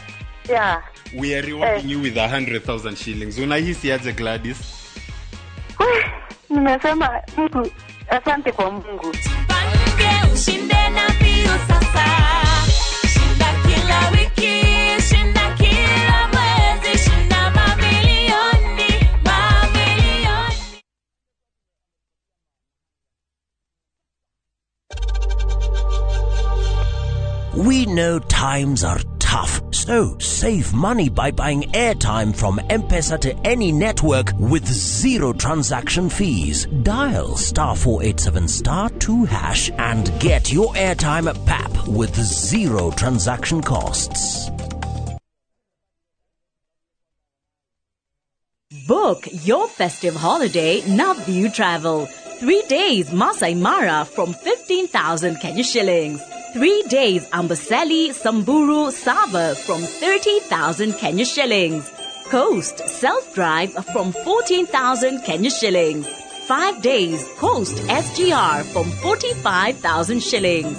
Yeah. We are rewarding you with 100,000 shillings. Unahisi aje Gladys? Nimesema Mungu, asante kwa Mungu. Jipange ushinde na Viusasa. Shinda kila wiki, shinda kila mwezi, shinda mamilioni, mamilioni. We know times are tough, so save money by buying airtime from M-Pesa to any network with zero transaction fees. Dial star 487 star 2 hash and get your airtime at PAP with zero transaction costs. Book your festive holiday Navview Travel. 3 days Masai Mara from 15,000 Kenya shillings. 3 days Amboseli, Samburu, Sava from 30,000 Kenya shillings. Coast self-drive from 14,000 Kenya shillings. 5 days Coast SGR from 45,000 shillings.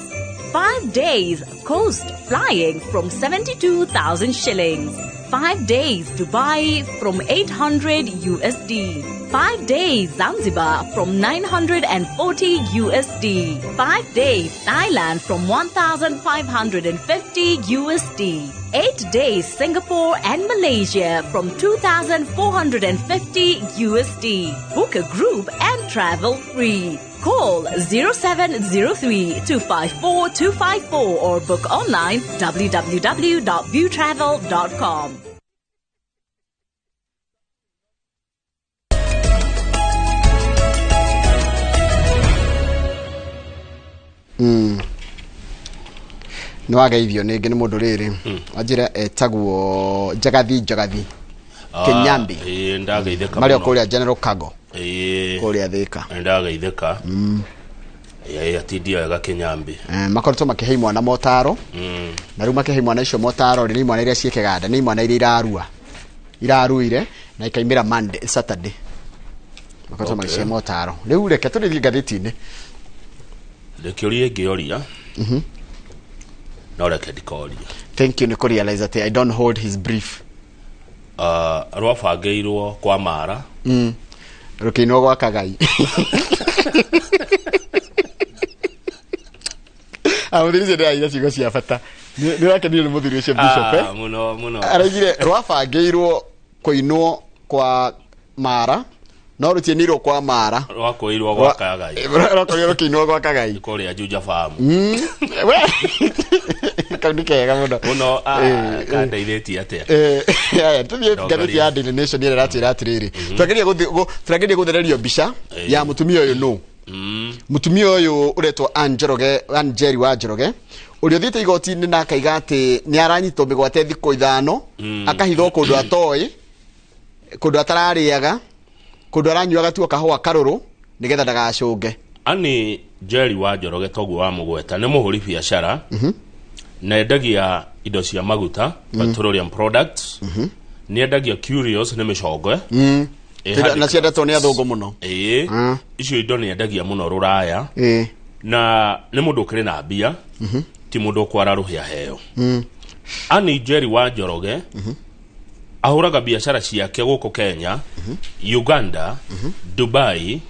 5 days Coast flying from 72,000 shillings. 5 days Dubai from 800 USD. 5 days Zanzibar from 940 USD. 5 days Thailand from 1,550 USD. 8 days Singapore and Malaysia from 2,450 USD. Book a group and travel free. Call 0703 254 254 or book online www.viewtravel.com. Nĩ wageithio nĩngĩ nĩ mũndũ rĩrĩ anjĩra etagwo Njagathi Njagathi Kĩnyambi. Ĩĩ, ndageithĩka marĩ o mũno. kũrĩa General Cargo Ĩĩ. kũrĩa Thĩka. Ndageithĩka. Ĩĩ, atindia wega Kĩnyambi. Makoretwo makĩhe imwana motaro na rĩu makĩhe imwana icio motaro rĩ, nĩ imwana iria ciĩ kĩganda, nĩ imwana iria irarua iraruire na ikaimĩra Monday Saturday, makoretwo magĩcihe motaro. Rĩu reke tũrĩthiĩ ngathĩti-inĩ. Reke ngĩoria no reke ndikoria. Thank you nĩ kũ realize atĩ I don't hold his brief. Rwabangĩirwo kwa Mara. Rũkĩinwo gwa Kagai. Mũthuri ũcio ndĩraire ciugo cia bata. Nĩ ũrakenirio nĩ mũthuri ũcio Bishop, eh? Mũno mũno. Araigire rwabangĩirwo kũinwo kwa Mara no rũtiinirwo kwa Mara, rwakoirwo gwa Kagai. Rwakorirwo rũkĩinwo gwa Kagai. Kũrĩa Juja Farm. We kau nĩ kega mũno. Mũno. Kandeithĩtie atĩa? Aya, tũthiĩ ngathĩti ya Daily Nation ĩrĩa ĩratwĩra atĩrĩrĩ, tũrageria gũthererio mbica ya mũtumia ũyũ nũ. Mũtumia ũyũ ũretwo Ann Njoroge, Ann Njeri wa Njoroge, ũrĩa ũthiĩte igoti-inĩ na akaiga atĩ nĩ aranyitwo mĩgwate thikũ 5, akahithwo kũndũ atoĩ, kũndũ atararĩaga, kũndũ aranyuaga tu kahũa karũrũ nĩgetha ndagacũnge. Ani Njeri wa Njoroge toguo wa mũgweta nĩ mũhũri biacara na endagia indo cia maguta, petroleum products. Nĩ endagia curios, nĩ mĩcongo. Na ciendetwo nĩ athũngũ mũno. Ĩĩ, icio indo nĩ endagia mũno rũraya. Na nĩ mũndũ ũkĩrĩ na mbia, ti mũndũ ũkwara rũhĩa heo. Ani Njeri wa Njoroge ahũraga biacara ciake gũkũ Kenya, Uganda, Dubai,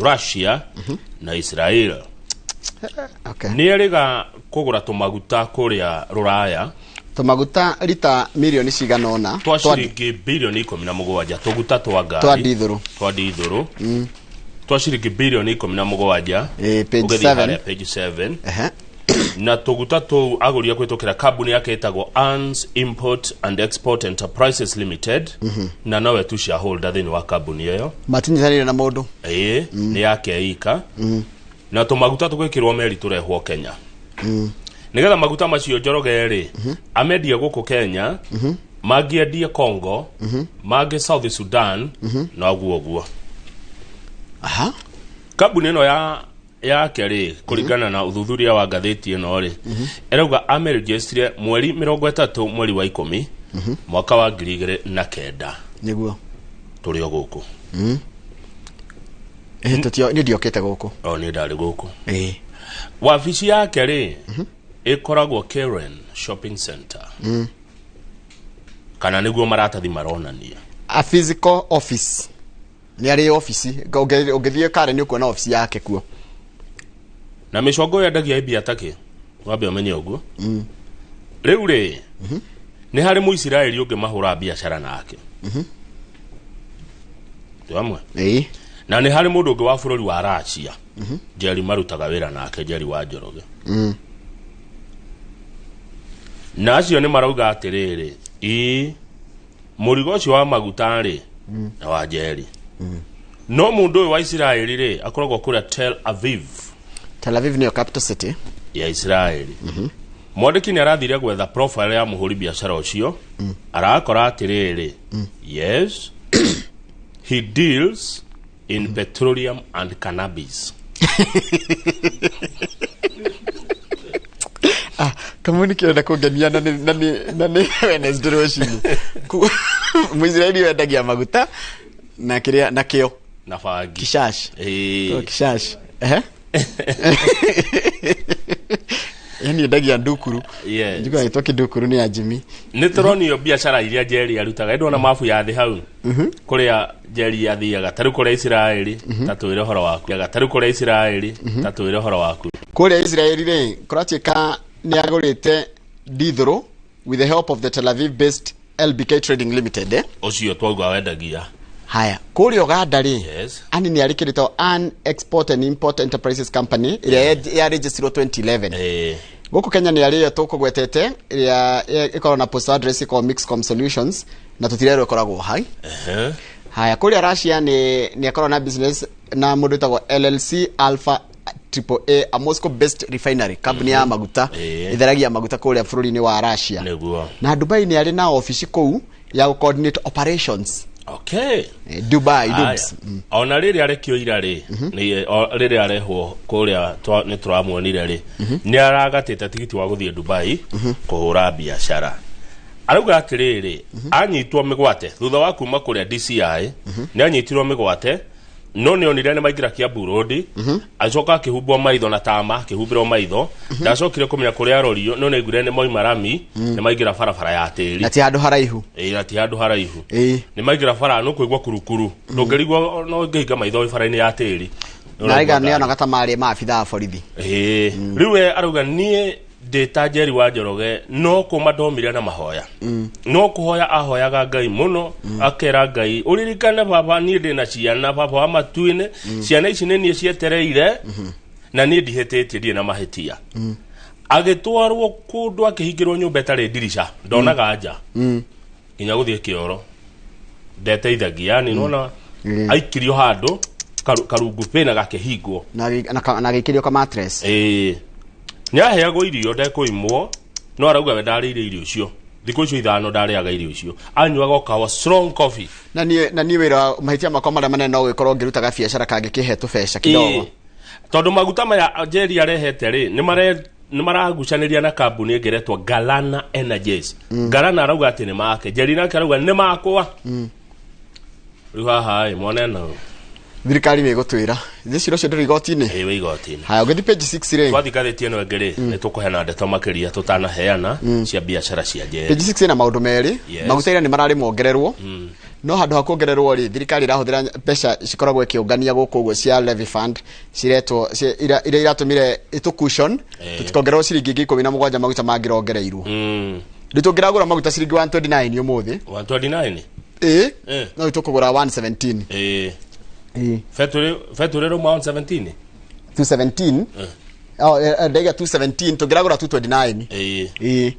Russia na Israel. Nĩ erĩga kũgũra tũmaguta kũrĩa rũraya. Tũmaguta rita mirioni cigana ũna twa ciringi bilioni 17, tũguta twa ngari twa ndithũrũ. Twa ndithũrũ twa ciringi bilioni 17. Page Ũgĩthiĩ 7. harĩa page 7. Na tũguta tũu agũrire kũhĩtũkĩra kambuni yake ĩtagwo Ans Import and Export Enterprises Limited, na nowe tu shareholder thĩinĩ wa kambuni ĩyo. Matinyitanĩire na mũndũ. Ĩĩ, nĩ yake ika. Na tũmaguta tũgwĩkĩrwo meri tũrehwo Kenya nĩgetha maguta macio Njoroge rĩ amendie gũkũ Kenya, mangĩendie Congo, mangĩ South Sudan, na ũguo ũguo. Kambuni ĩno ya Yake rĩ, kũringana na ũthuthuria wa ngathĩti ĩno rĩ, ĩrauga amĩrĩgĩstire mweri 30 mweri wa 10 mwaka wa 2009. Nĩguo. Tũrĩ o gũkũ. Ĩĩ, tũtio nĩ ndiokĩte gũkũ. O nĩ ndarĩ gũkũ. Ĩĩ. Wabici yake rĩ, ĩkoragwo Karen Shopping Center, kana nĩguo maratathi maronania. A physical office, nĩ arĩ ofici. Ũngĩthiĩ Karen nĩ ũkuona ofici yake kuo. Na mĩcongo yendagia mbia takĩ, wambe ũmenye ũguo. Rĩu rĩ, nĩ harĩ mũisiraeli ũngĩ mahũra biacara nake. Twĩ hamwe? Ĩĩ. Na nĩ harĩ mũndũ ũngĩ wa bũrũri wa Russia, Jerry, marutaga wĩra nake, Jerry wa Njoroge. Na acio nĩ marauga atĩrĩrĩ, ĩ mũrigo ũcio wa maguta rĩ, na wa Jerry. No mũndũ ũyũ wa Isiraeli rĩ, akoragwo kũrĩa Tel Aviv. Tel Aviv nĩyo capital city ya Isiraeli. Mwandĩki nĩ arathire gwetha profile ya mũhũri biacara ũcio, arakora atĩrĩrĩ, yes, he deals in petroleum and cannabis. Kamau nĩ kĩrenda kũngenia na nĩ Wednesday rũcinĩ. Mũisiraeli wendagia maguta na kĩrĩa na kĩo na bangi. Kishash. Ĩĩ. Oh, kishash. Ehe, yani endagia ndukuru. Yes. Njiguaga gĩtwa kĩndukuru nĩ ya Jimmy. Nĩ tũronio biacara iria Jerry arutaga. Ndona mabu ya thĩ hau kũrĩa Jerry athiaga, ta rĩu kũrĩa Isiraeli, ta twĩre ũhoro waku. Ta rĩu kũrĩa Isiraeli, ta twĩre ũhoro waku. Kũrĩa Isiraeli rĩ, kũratuĩka nĩ agũrĩte ndithũrũ with the help of the Tel Aviv based LBK Trading Limited, eh? Ũcio twauga wendagia. Haya, kũrĩa Uganda rĩ, Yes. ani nĩ arĩ kĩrĩtwo An Export and Import Enterprises Company ĩrĩa ya registerirwo 2011. Gũkũ Kenya nĩ arĩ ĩyo tũkũgwetete, ĩrĩa ĩkoragwo na postal address ĩkoragwo Mixcom Solutions, na tũtirerwo ĩkoragwo hai. Haya, kũrĩa Russia nĩ akoragwo na business na mũndũ wĩtagwo LLC Alpha Triple A, a Moscow based refinery company ya maguta, ĩtheragia maguta kũrĩa bũrũri-inĩ wa Russia. Nĩguo. Na Dubai nĩ arĩ na ofici kũu ya coordinate operations. Dubai. Haya. Dubs. Ona rĩrĩa arekio ira rĩ, rĩrĩa arehwo kũrĩa nĩ tũramuonire rĩ, nĩ aragatĩte tigiti wa gũthiĩ Dubai kũhũra biacara. Arauga atĩrĩrĩ, anyitwo mĩgwate thutha wa kuma kũrĩa DCI, nĩ anyitirwo mĩgwate, no nĩ onire nĩ maingĩra Kiambu Road, acoka akĩhumbwo maitho na tama, akĩhumbĩrwo maitho. Ndacokire kũmenya kũrĩa arorio, no nĩ aiguire nĩ mauma rami, nĩ maingĩra barabara ya tĩri. Na ti handũ haraihu. Ĩĩ, na ti handũ haraihu. Ĩĩ. Nĩ maingĩra bara no kũigua kurukuru, ndũngĩrigwo no ngĩhinga maitho wĩ bara-inĩ ya tĩri. Na arauga nĩ onaga ta marĩ maabithaa a borithi. Ĩĩ, rĩu we arauga, niĩ ndĩ ta Njeri wa Njoroge, no kũma ndomire na mahoya, no kũhoya ahoyaga Ngai mũno, akera Ngai, ũririkane baba, niĩ ndĩ na ciana, baba wa matu-inĩ, ciana ici nĩ niĩ cietereire, na niĩ ndihĩtĩtie, ndirĩ na mahĩtia. Agĩtwarwo kũndũ, akĩhingĩrwo nyũmba ĩtarĩ ndirica, ndonaga nja, nginya gũthiĩ kĩoro ndeteithagia, yani nona aikirio handũ karungu bĩna gakĩhingwo. Na agĩikĩrio ka mattress. Ĩĩ, nĩ aheagwo irio, ndekũimwo, no arauga we ndarĩire irio icio thikũ icio 5, ndarĩaga irio icio, anyuaga o kawa, strong coffee. Na niĩ wĩra mahĩtia makwa marĩa manene no gũgĩkorwo ngĩrutaga biacara kangĩkĩhe tũbeca kidogo. Ĩĩ. Tondũ maguta maya Njeri arehete rĩ, nĩ maragucanĩria na kambuni ĩngĩ ĩretwo Galana Energies. Galana arauga atĩ nĩ make, Njeri nake arauga nĩ makwa. Rĩu haha ĩ mwana ĩno. Thirikari nĩ ĩgũtwĩra thĩ cira ũcio ndũrĩ igoti-inĩ. Ĩĩ, wĩ igoti-inĩ. Haya, ũgĩthiĩ page 6 rĩ. Twathi ngathĩti ĩno ĩngĩ rĩ, nĩ tũkũheana ndeto makĩria tũtanaheana cia biacara cia Njeri. Page 6 ĩna maũndũ merĩ. Yes. Maguta ira nĩ mararĩ mongererwo, no handũ ha kuongererwo rĩ, thirikari ĩrahũthĩra mbeca cikoragwo ĩkĩũngania gũkũ ũguo cia levy fund ciretwo iria iratũmire ĩtũ cushion tũtikongererwo ciringi ingĩ 17 maguta mangĩrongereirwo. Rĩu tũngĩragũra maguta ciringi 129 ũmũthĩ. 129. Ĩĩ, no tũkũgũra 117. Ĩĩ. Ĩĩ. Betũrĩ rĩu 117. 217. Oh, ndaiga 217, tũngĩragũra 229. Ĩĩ. Ĩĩ,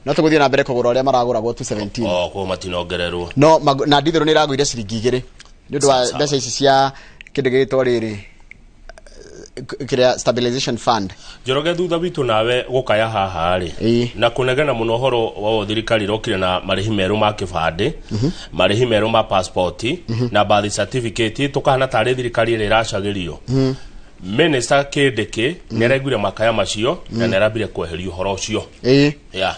no tũgũthiĩ na mbere kũgũra ũrĩa maragũragwo 217. O kwa matinongererwo. No na ndithũrũ nĩ ĩragũire ciringi 2 nĩ ũndũ wa Sawa, sawa. mbeca ici cia kĩndũ gĩgĩtwo rĩrĩ, kĩrĩa stabilization fund. Njoroge, thutha witũ nawe gũkaya haha rĩ na kũnegena mũno ũhoro wa thirikari ĩrokire na marĩhi merũ ma kĩbandĩ, marĩhi merũ ma passport na birth certificate, tũkahana tarĩ thirikari ĩrĩa ĩracagĩrio. Minister Kindiki nĩ araiguire makaya macio na nĩ arambire kweheria ũhoro ũcio. Yeah.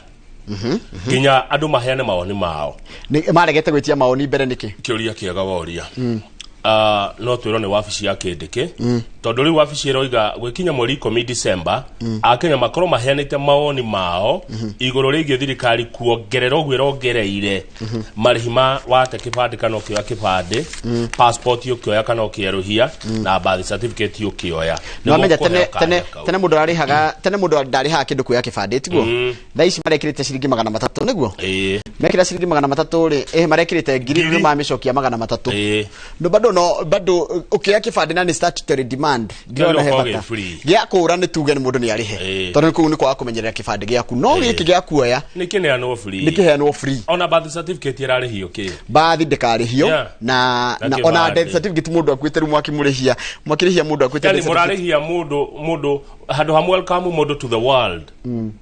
Nginya andũ maheane mawoni mao. Nĩ maregete gwĩtia mawoni mbere nĩkĩ? Kĩũria kĩega woria. No twĩrwo nĩ wabici ya Kindiki tondũ rĩu wabici ĩroiga gwĩkinya mweri 10 December Akenya makorwo maheanĩte mawoni mao igũrũ rĩgiĩ thirikari kuongerera ũguo ĩrongereire marĩhi ma wate kĩbandĩ kana ũkĩoya kĩbandĩ, passport ũkĩoya kana ũkĩerũhia, na birth certificate ũkĩoya. Nĩwamenya tene tene tene mũndũ ararĩhaga, tene mũndũ ndarĩhaga kĩndũ kuoya kĩbandĩ, tiguo? Thaa ici marekĩrĩte ciringi 300, nĩguo? Mekĩra ciringi 300 rĩ, marekĩrĩte 1000, rĩu mamĩcokia 300. No bado no bado ũkĩoya kĩbandĩ na nĩ statutory demand, ndĩrona he Gĩkorwo bata gĩ free. Gĩa kũra nĩ tuge nĩ mũndũ nĩ arĩhe, tondũ kũu nĩ kwaga kũmenyerera kĩbandĩ gĩaku, no gĩkĩ gĩa kuoya nĩ kĩneanwo free. Nĩ kĩheanwo free. Ona birth certificate ĩrarĩhio kĩ? Bathi ndĩkarĩhio. Na Na ona kĩbandĩ. death certificate mũndũ akuĩte rĩu mwakimũrĩhia, mwakĩrĩhia mũndũ akuĩte Yani death certificate. mũrarĩhia mũndũ handũ ha welcome mũndũ to the world,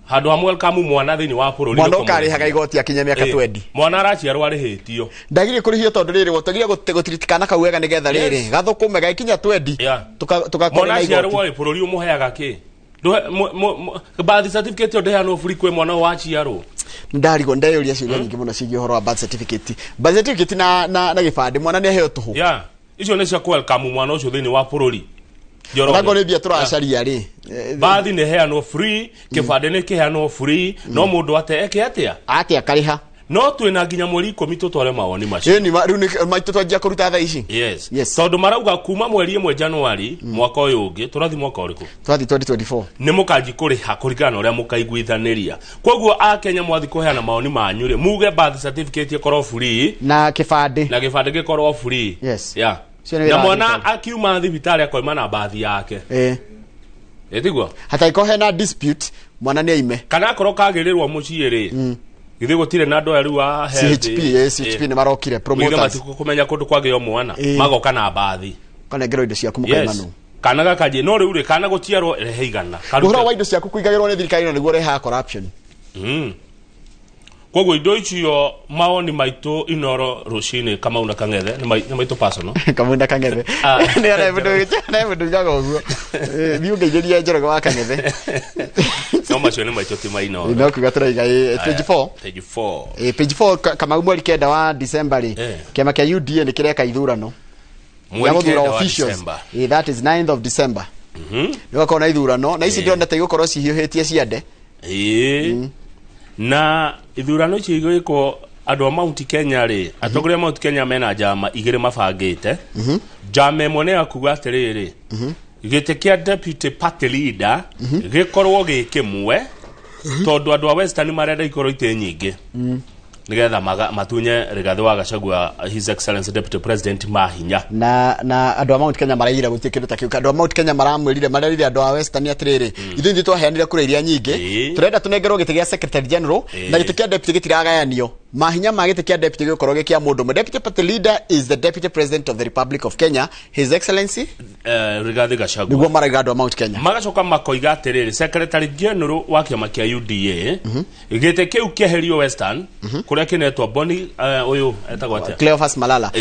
handũ ha welcome mwana thĩinĩ wa bũrũri. Mwana nĩ ũkarĩhaga kũmũrĩhia. igoti akinya mĩaka 20. Mwana araciarwo arĩhĩtio. Ndagire kũrĩhio tondũ rĩrĩ gũtagire gũtiritikana kau wega nĩgetha rĩrĩ gathũkũme gagĩkinya 20 tũgakorwo Mwana na igoti. aciarwo rĩ, bũrũri ũmũheaga kĩ? Birth certificate ĩyo ndĩheanwo free kwĩ mwana ũyũ waciarwo. Ndarigwo, ndeyũria ciũria nyingĩ mũno ciĩgiĩ ũhoro wa birth certificate, birth certificate na gĩbandĩ mwana nĩ aheo tũhũ. Yeah. Icio nĩ cia welcome mwana ũcio thĩinĩ wa bũrũri. Njoroge. Onakorwo nĩ mbia tũracaria rĩ, Bathi nĩ heanwo free, kĩbandĩ nĩ kĩheanwo free, no mũndũ ate eke atĩa? Atĩa akarĩha. No twĩna nginya mweri 10 tũtware mawoni macio. Ĩni rĩu nĩ maitũ twanjia kũruta thaa ici. Yes. Tondũ marauga kuma mweri 1 Januari mwaka ũyũ ũngĩ, tũrathi mwaka ũrĩkũ? Twathi 2024. Nĩ mũkanji kũrĩha kũringana na ũrĩa mũkaiguithanĩria. Koguo Akenya mwathi kũheana mawoni manyu rĩ, muge birth certificate ĩkorwo free na kĩbandĩ na kĩbandĩ gĩkorwo free. Yes. Yeah. Cio nĩ Na wĩra wa mwana thirikari. akiuma thibitarĩ akoima na bathi yake. Ĩtiguo? Hatangĩkorwo hena dispute, mwana nĩ aime. Kana akorwo kagĩrĩrwo mũciĩ rĩ, githĩ gũtirĩ na andũ aya rĩu a health? CHP, CHP nĩ marokire promoters. Matikũ kũmenya kũndũ kwagĩo mwana magoka na bathi. Kanengerwo indo ciaku mũkaima nũ. Kana gakanjie no rĩu rĩ, kana gũciarwo rehe igana. Karute. Ũhoro wa indo ciaku kũigagĩrwo nĩ thirikari no nĩguo ũrehaga corruption. Koguo indo icio mawoni maitũ Inoro rũcinĩ, Kamau na Kang'ethe nĩ maitũ personal. Kamau na Kang'ethe nĩ arĩa mũndũ ugaga ũguo. Thiĩ ũngeithĩrie Njoroge wa Kang'ethe. No macio nĩ maitũ ti ma Inoro. No kuga tũraiga page 4. Page 4. Page 4, Kamau, mweri 9 wa December rĩ, kĩama kĩa UDA nĩ kĩreka ithurano Mweri gĩa gũthura 9 wa officials. December. That is 9th of December. Nĩ gũgakorwo na ithurano na ici ndĩrona ta igũkorwo cihiũhĩtie ciande. Na ithurano icio igwĩkwo andũ a Mount Kenya rĩ, atongoria a Mount Kenya mena njama igĩrĩ mabangĩte. Njama ĩmwe nĩ ya kuga atĩrĩrĩ, gĩtĩ kĩa deputy party leader gĩkorwo gĩ kĩmwe, tondũ andũ a Western marenda ikorwo itĩ nyingĩ nĩgetha matunye Rigathĩ wa Gachagua, His Excellency Deputy President, mahinya. Na andũ a Mount Kenya maraigire gũtirĩ kĩndũ ta kĩu. Andũ a Mount Kenya maramwĩrire, marerire andũ a Western atĩrĩrĩ, ithuĩ ithuĩ twaheanire kura iria nyingĩ, tũrenda tũnengerwo gĩtĩ gĩa secretary general na gĩtĩ kĩa deputy gĩtiragayanio. Mahinya ma gĩtĩ kĩa deputy gĩgũkorwo gĩ kĩa mũndũ ũmwe. Deputy party leader is the Deputy President of the Republic of Kenya, His Excellency Rigathĩ Gachagua. Nĩguo maraiga andũ a Mount Kenya. Magacoka makoiga atĩrĩrĩ, secretary general wa kĩama kĩa UDA, gĩtĩ kĩu kĩeherio Western kũrĩa kĩnetwo Boni, ũyũ etagwo atĩa? Cleophas Malala.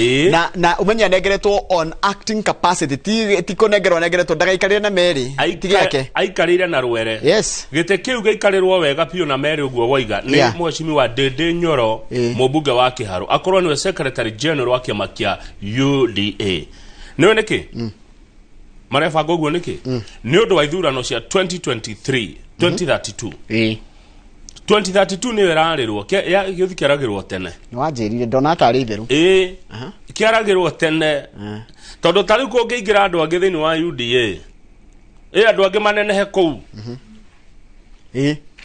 Na umenye anengeretwo on acting capacity, ti kũnengerwo anengeretwo ndagaikarĩre na Mary ti gĩake. Aikarĩire na rwere. Gĩtĩ kĩu gĩikarĩrwo wega biũ na Mary ũguo woiga nĩ mheshimiwa Ndindi Nyoro, mũmbunge wa Kĩharũ, akorwo nĩwe secretary general wa kĩama kĩa UDA. Nĩwe nĩkĩ marebanga ũguo? Nĩkĩ? Nĩ ũndũ wa ithurano cia 2023, 2032. 2032 nĩyo ĩrarĩrwo. Gĩũthi kĩaragĩrwo tene. Nĩ wanjĩrire ndona tarĩ itherũ. Ĩĩ, kĩaragĩrwo tene tondũ ta rĩu kũngĩingĩra andũ angĩ thĩinĩ wa UDA, ĩ andũ angĩ manenehe kũu,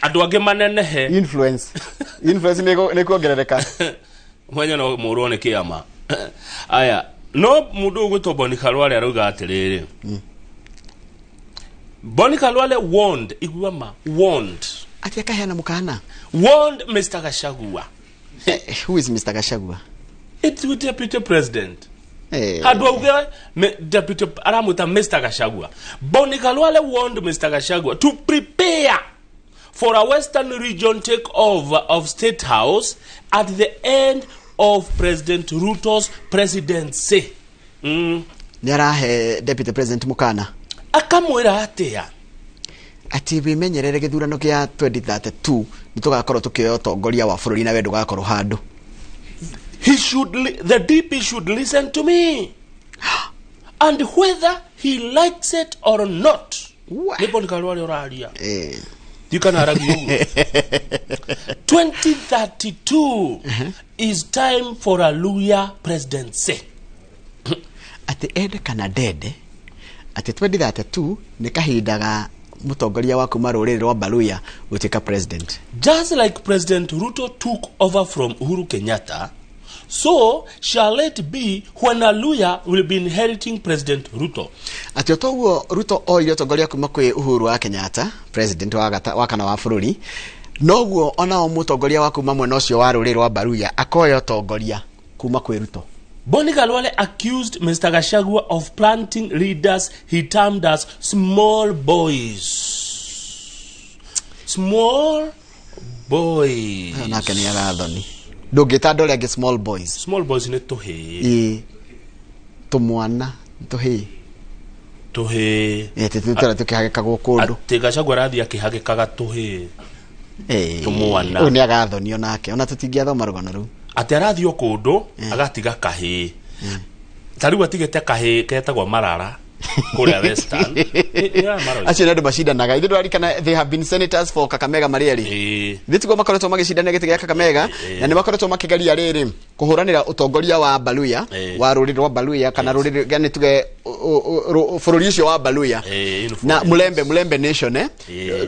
andũ angĩ manenehe. Influence nĩ kuongerereka. Mwenya no mũrwo nĩ kĩama aya. No mũndũ ũgwĩtwo Boni Khalwale arauga atĩrĩrĩ, Boni Khalwale warned, igua ma, warned. Ati akaheana mũkana. Warned Mr. Gachagua. Who is Mr. Gachagua? It's the deputy president. Handũ auge deputy aramwĩta Mr. Gachagua. Boni Khalwale warned Mr. Gachagua to prepare for a Western region takeover of State House at the end of President Ruto's presidency. Nĩ arahe deputy president mũkana. Akamwira atia? Ati wimenyerere githurano kia 2032 nitugakorwo tukioya utongoria wa bururi na we ndugakorwo handu. He should the DP should listen to me. And whether he likes it or not. Nipo nikalwale oraria. Ndikana aragia uguo. 2032 is time for a Luhya presidency. Ati ende kana ndende ati 2032 ni kahinda ga mutongoria wa kuma ruriri rwa Baluya gutuika president. Just like President Ruto took over from Uhuru Kenyatta, so shall it be when a Luhya will be inheriting President Ruto. Ati otoguo Ruto oire utongoria kuma kwi Uhuru wa Kenyatta, president wa gata wa kana wa bururi, noguo onao mutongoria wa kuma mwena ucio wa ruriri rwa Baluya akoya utongoria kuma kwi Ruto. Boni Khalwale accused Mr. Gachagua of planting leaders he termed as small boys. Small boys. Nake ni arathoni. Ndũngĩta andũ arĩa angĩ small boys. Small boys nĩ tũhĩĩ. Ĩĩ. Tũmwana, tũhĩĩ. Tũhĩĩ. Ĩĩ, tũtũra tũkĩhagĩkagwo kũndũ. Atĩ Gachagua arathiĩ akĩhagĩkaga tũhĩĩ. Ĩĩ. Tũmwana. Ũyũ nĩ agathonio nake, ona tũtingĩathoma rũgano rũu. Atĩ arathiĩ o kũndũ agatiga kahĩĩ. Ta rĩu atigĩte kahĩĩ ketagwo Marara kũrĩa Western. Acio nĩ andũ macindanaga. Ithuĩ ndũrarikana they have been senators for Kakamega marĩ erĩ. Ithuĩ tiguo makoretwo magĩcindana gĩtĩ gĩa Kakamega na nĩ makoretwo makĩgeria rĩrĩ kũhũranĩra ũtongoria wa Baluya wa rũrĩrĩ rwa Baluya kana rũrĩrĩ yani tuge bũrũri ũcio wa Baluya na Mulembe Nation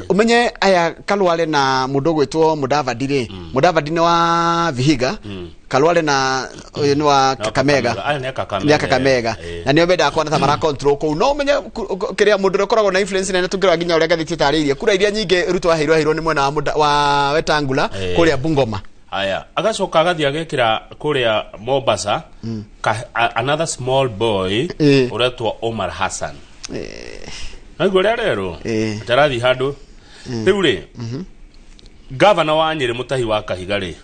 umenye aya Kalwale na mũndũ ũgwĩtwo Mudavadi rĩ, Mudavadi nĩ wa Vihiga, Kalwale na ũyũ nĩ wa Kakamega. Aya nĩ a Kakamega na nĩo mendaga kuona ta mara control kũu. No umenye kĩrĩa mũndũ ũrĩa ũkoragwo na influence nene tũngĩrora nginya ũrĩa ngathĩti ĩtarĩirie kura iria nyingĩ Ruto aheirwo nĩ mwena wa Wetangula kũrĩa Bungoma. Aya agacoka agathiĩ agekĩra kũrĩa Mombasa another small boy ũretwo Omar Hassan. Naiguo ũrĩa rerwo atarathiĩ handũ rĩu rĩ, gavana wa Nyĩrĩ Mũtahi wa Kahiga rĩ,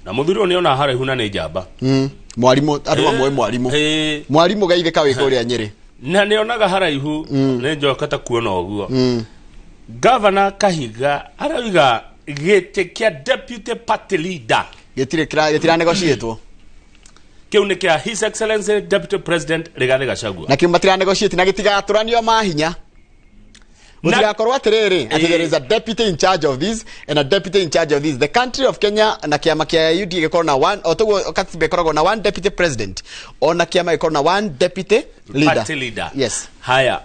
na mũthuri ũyũ nĩona haraihu na nĩ njamba. Mwarimũ andũ mamũĩ mwarimũ. Mwarimũ geithĩka wĩ kũrĩa Nyĩrĩ. Na nĩonaga haraihu nĩ njokete kuona ũguo. Gavana Kahiga arauga gĩtĩ kĩa deputy party leader gĩtirĩ gĩtiranegotiatwo. Kĩu nĩ kĩa His Excellency Deputy President Rigathi Gachagua. Na kĩu matiranegotiate na gĩtigatũranio mahinya. Gũtigakorwo atĩrĩrĩ atĩ there is a deputy in charge of this and a deputy in charge of this. The country of Kenya na kĩama kĩa UDA gĩkorwo na one, o toguo katiba ĩkoragwo na one deputy president, ona kĩama gĩkorwo na one deputy leader. Party leader. Yes. Haya,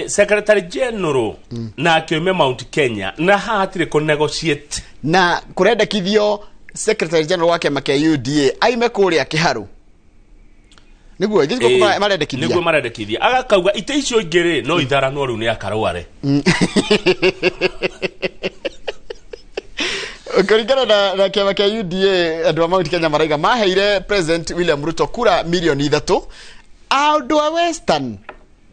Secretary General na akĩoime Mount Kenya na haha hatirĩ kũ negotiate. Na kũrendekithio Secretary General wa kĩama kĩa UDA aime kũrĩa Kĩharũ. Nĩguo ithuĩ marendekithia. Nĩguo marendekithia. Agakauga itĩ icio ingĩ rĩ no itharanwo rĩu nĩ akarware. Kũringana na kĩama kĩa UDA andũ a Mount Kenya maraiga maheire President William Ruto kura milioni 3, andũ a Western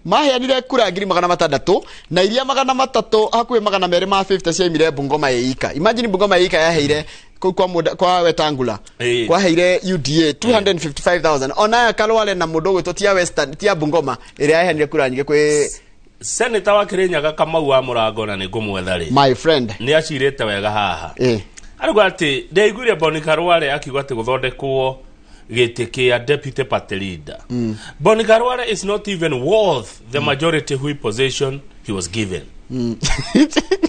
maheanire kura 600,000 na iria 300 hakuhĩ 250 ciaimire Bungoma ĩika. Imagine Bungoma ĩika yaheire kũu kwa Wetangula kwaheire UDA 255,000. Ona Kalwale na mũndũ ũgwĩtwo tia Western tia Bungoma ĩrĩa yaheanire kura nyingĩ kwĩ Senator wa Kirinyaga Kamau wa Mũrango na nĩngũmwetha rĩ. My friend. Nĩ acirĩte wega haha. Arauga atĩ ndaiguire Boni Khalwale akiuga atĩ gũthondekwo gĩtĩ kĩa deputy party leader. Boni Khalwale is not even worth the majority whip position he was given.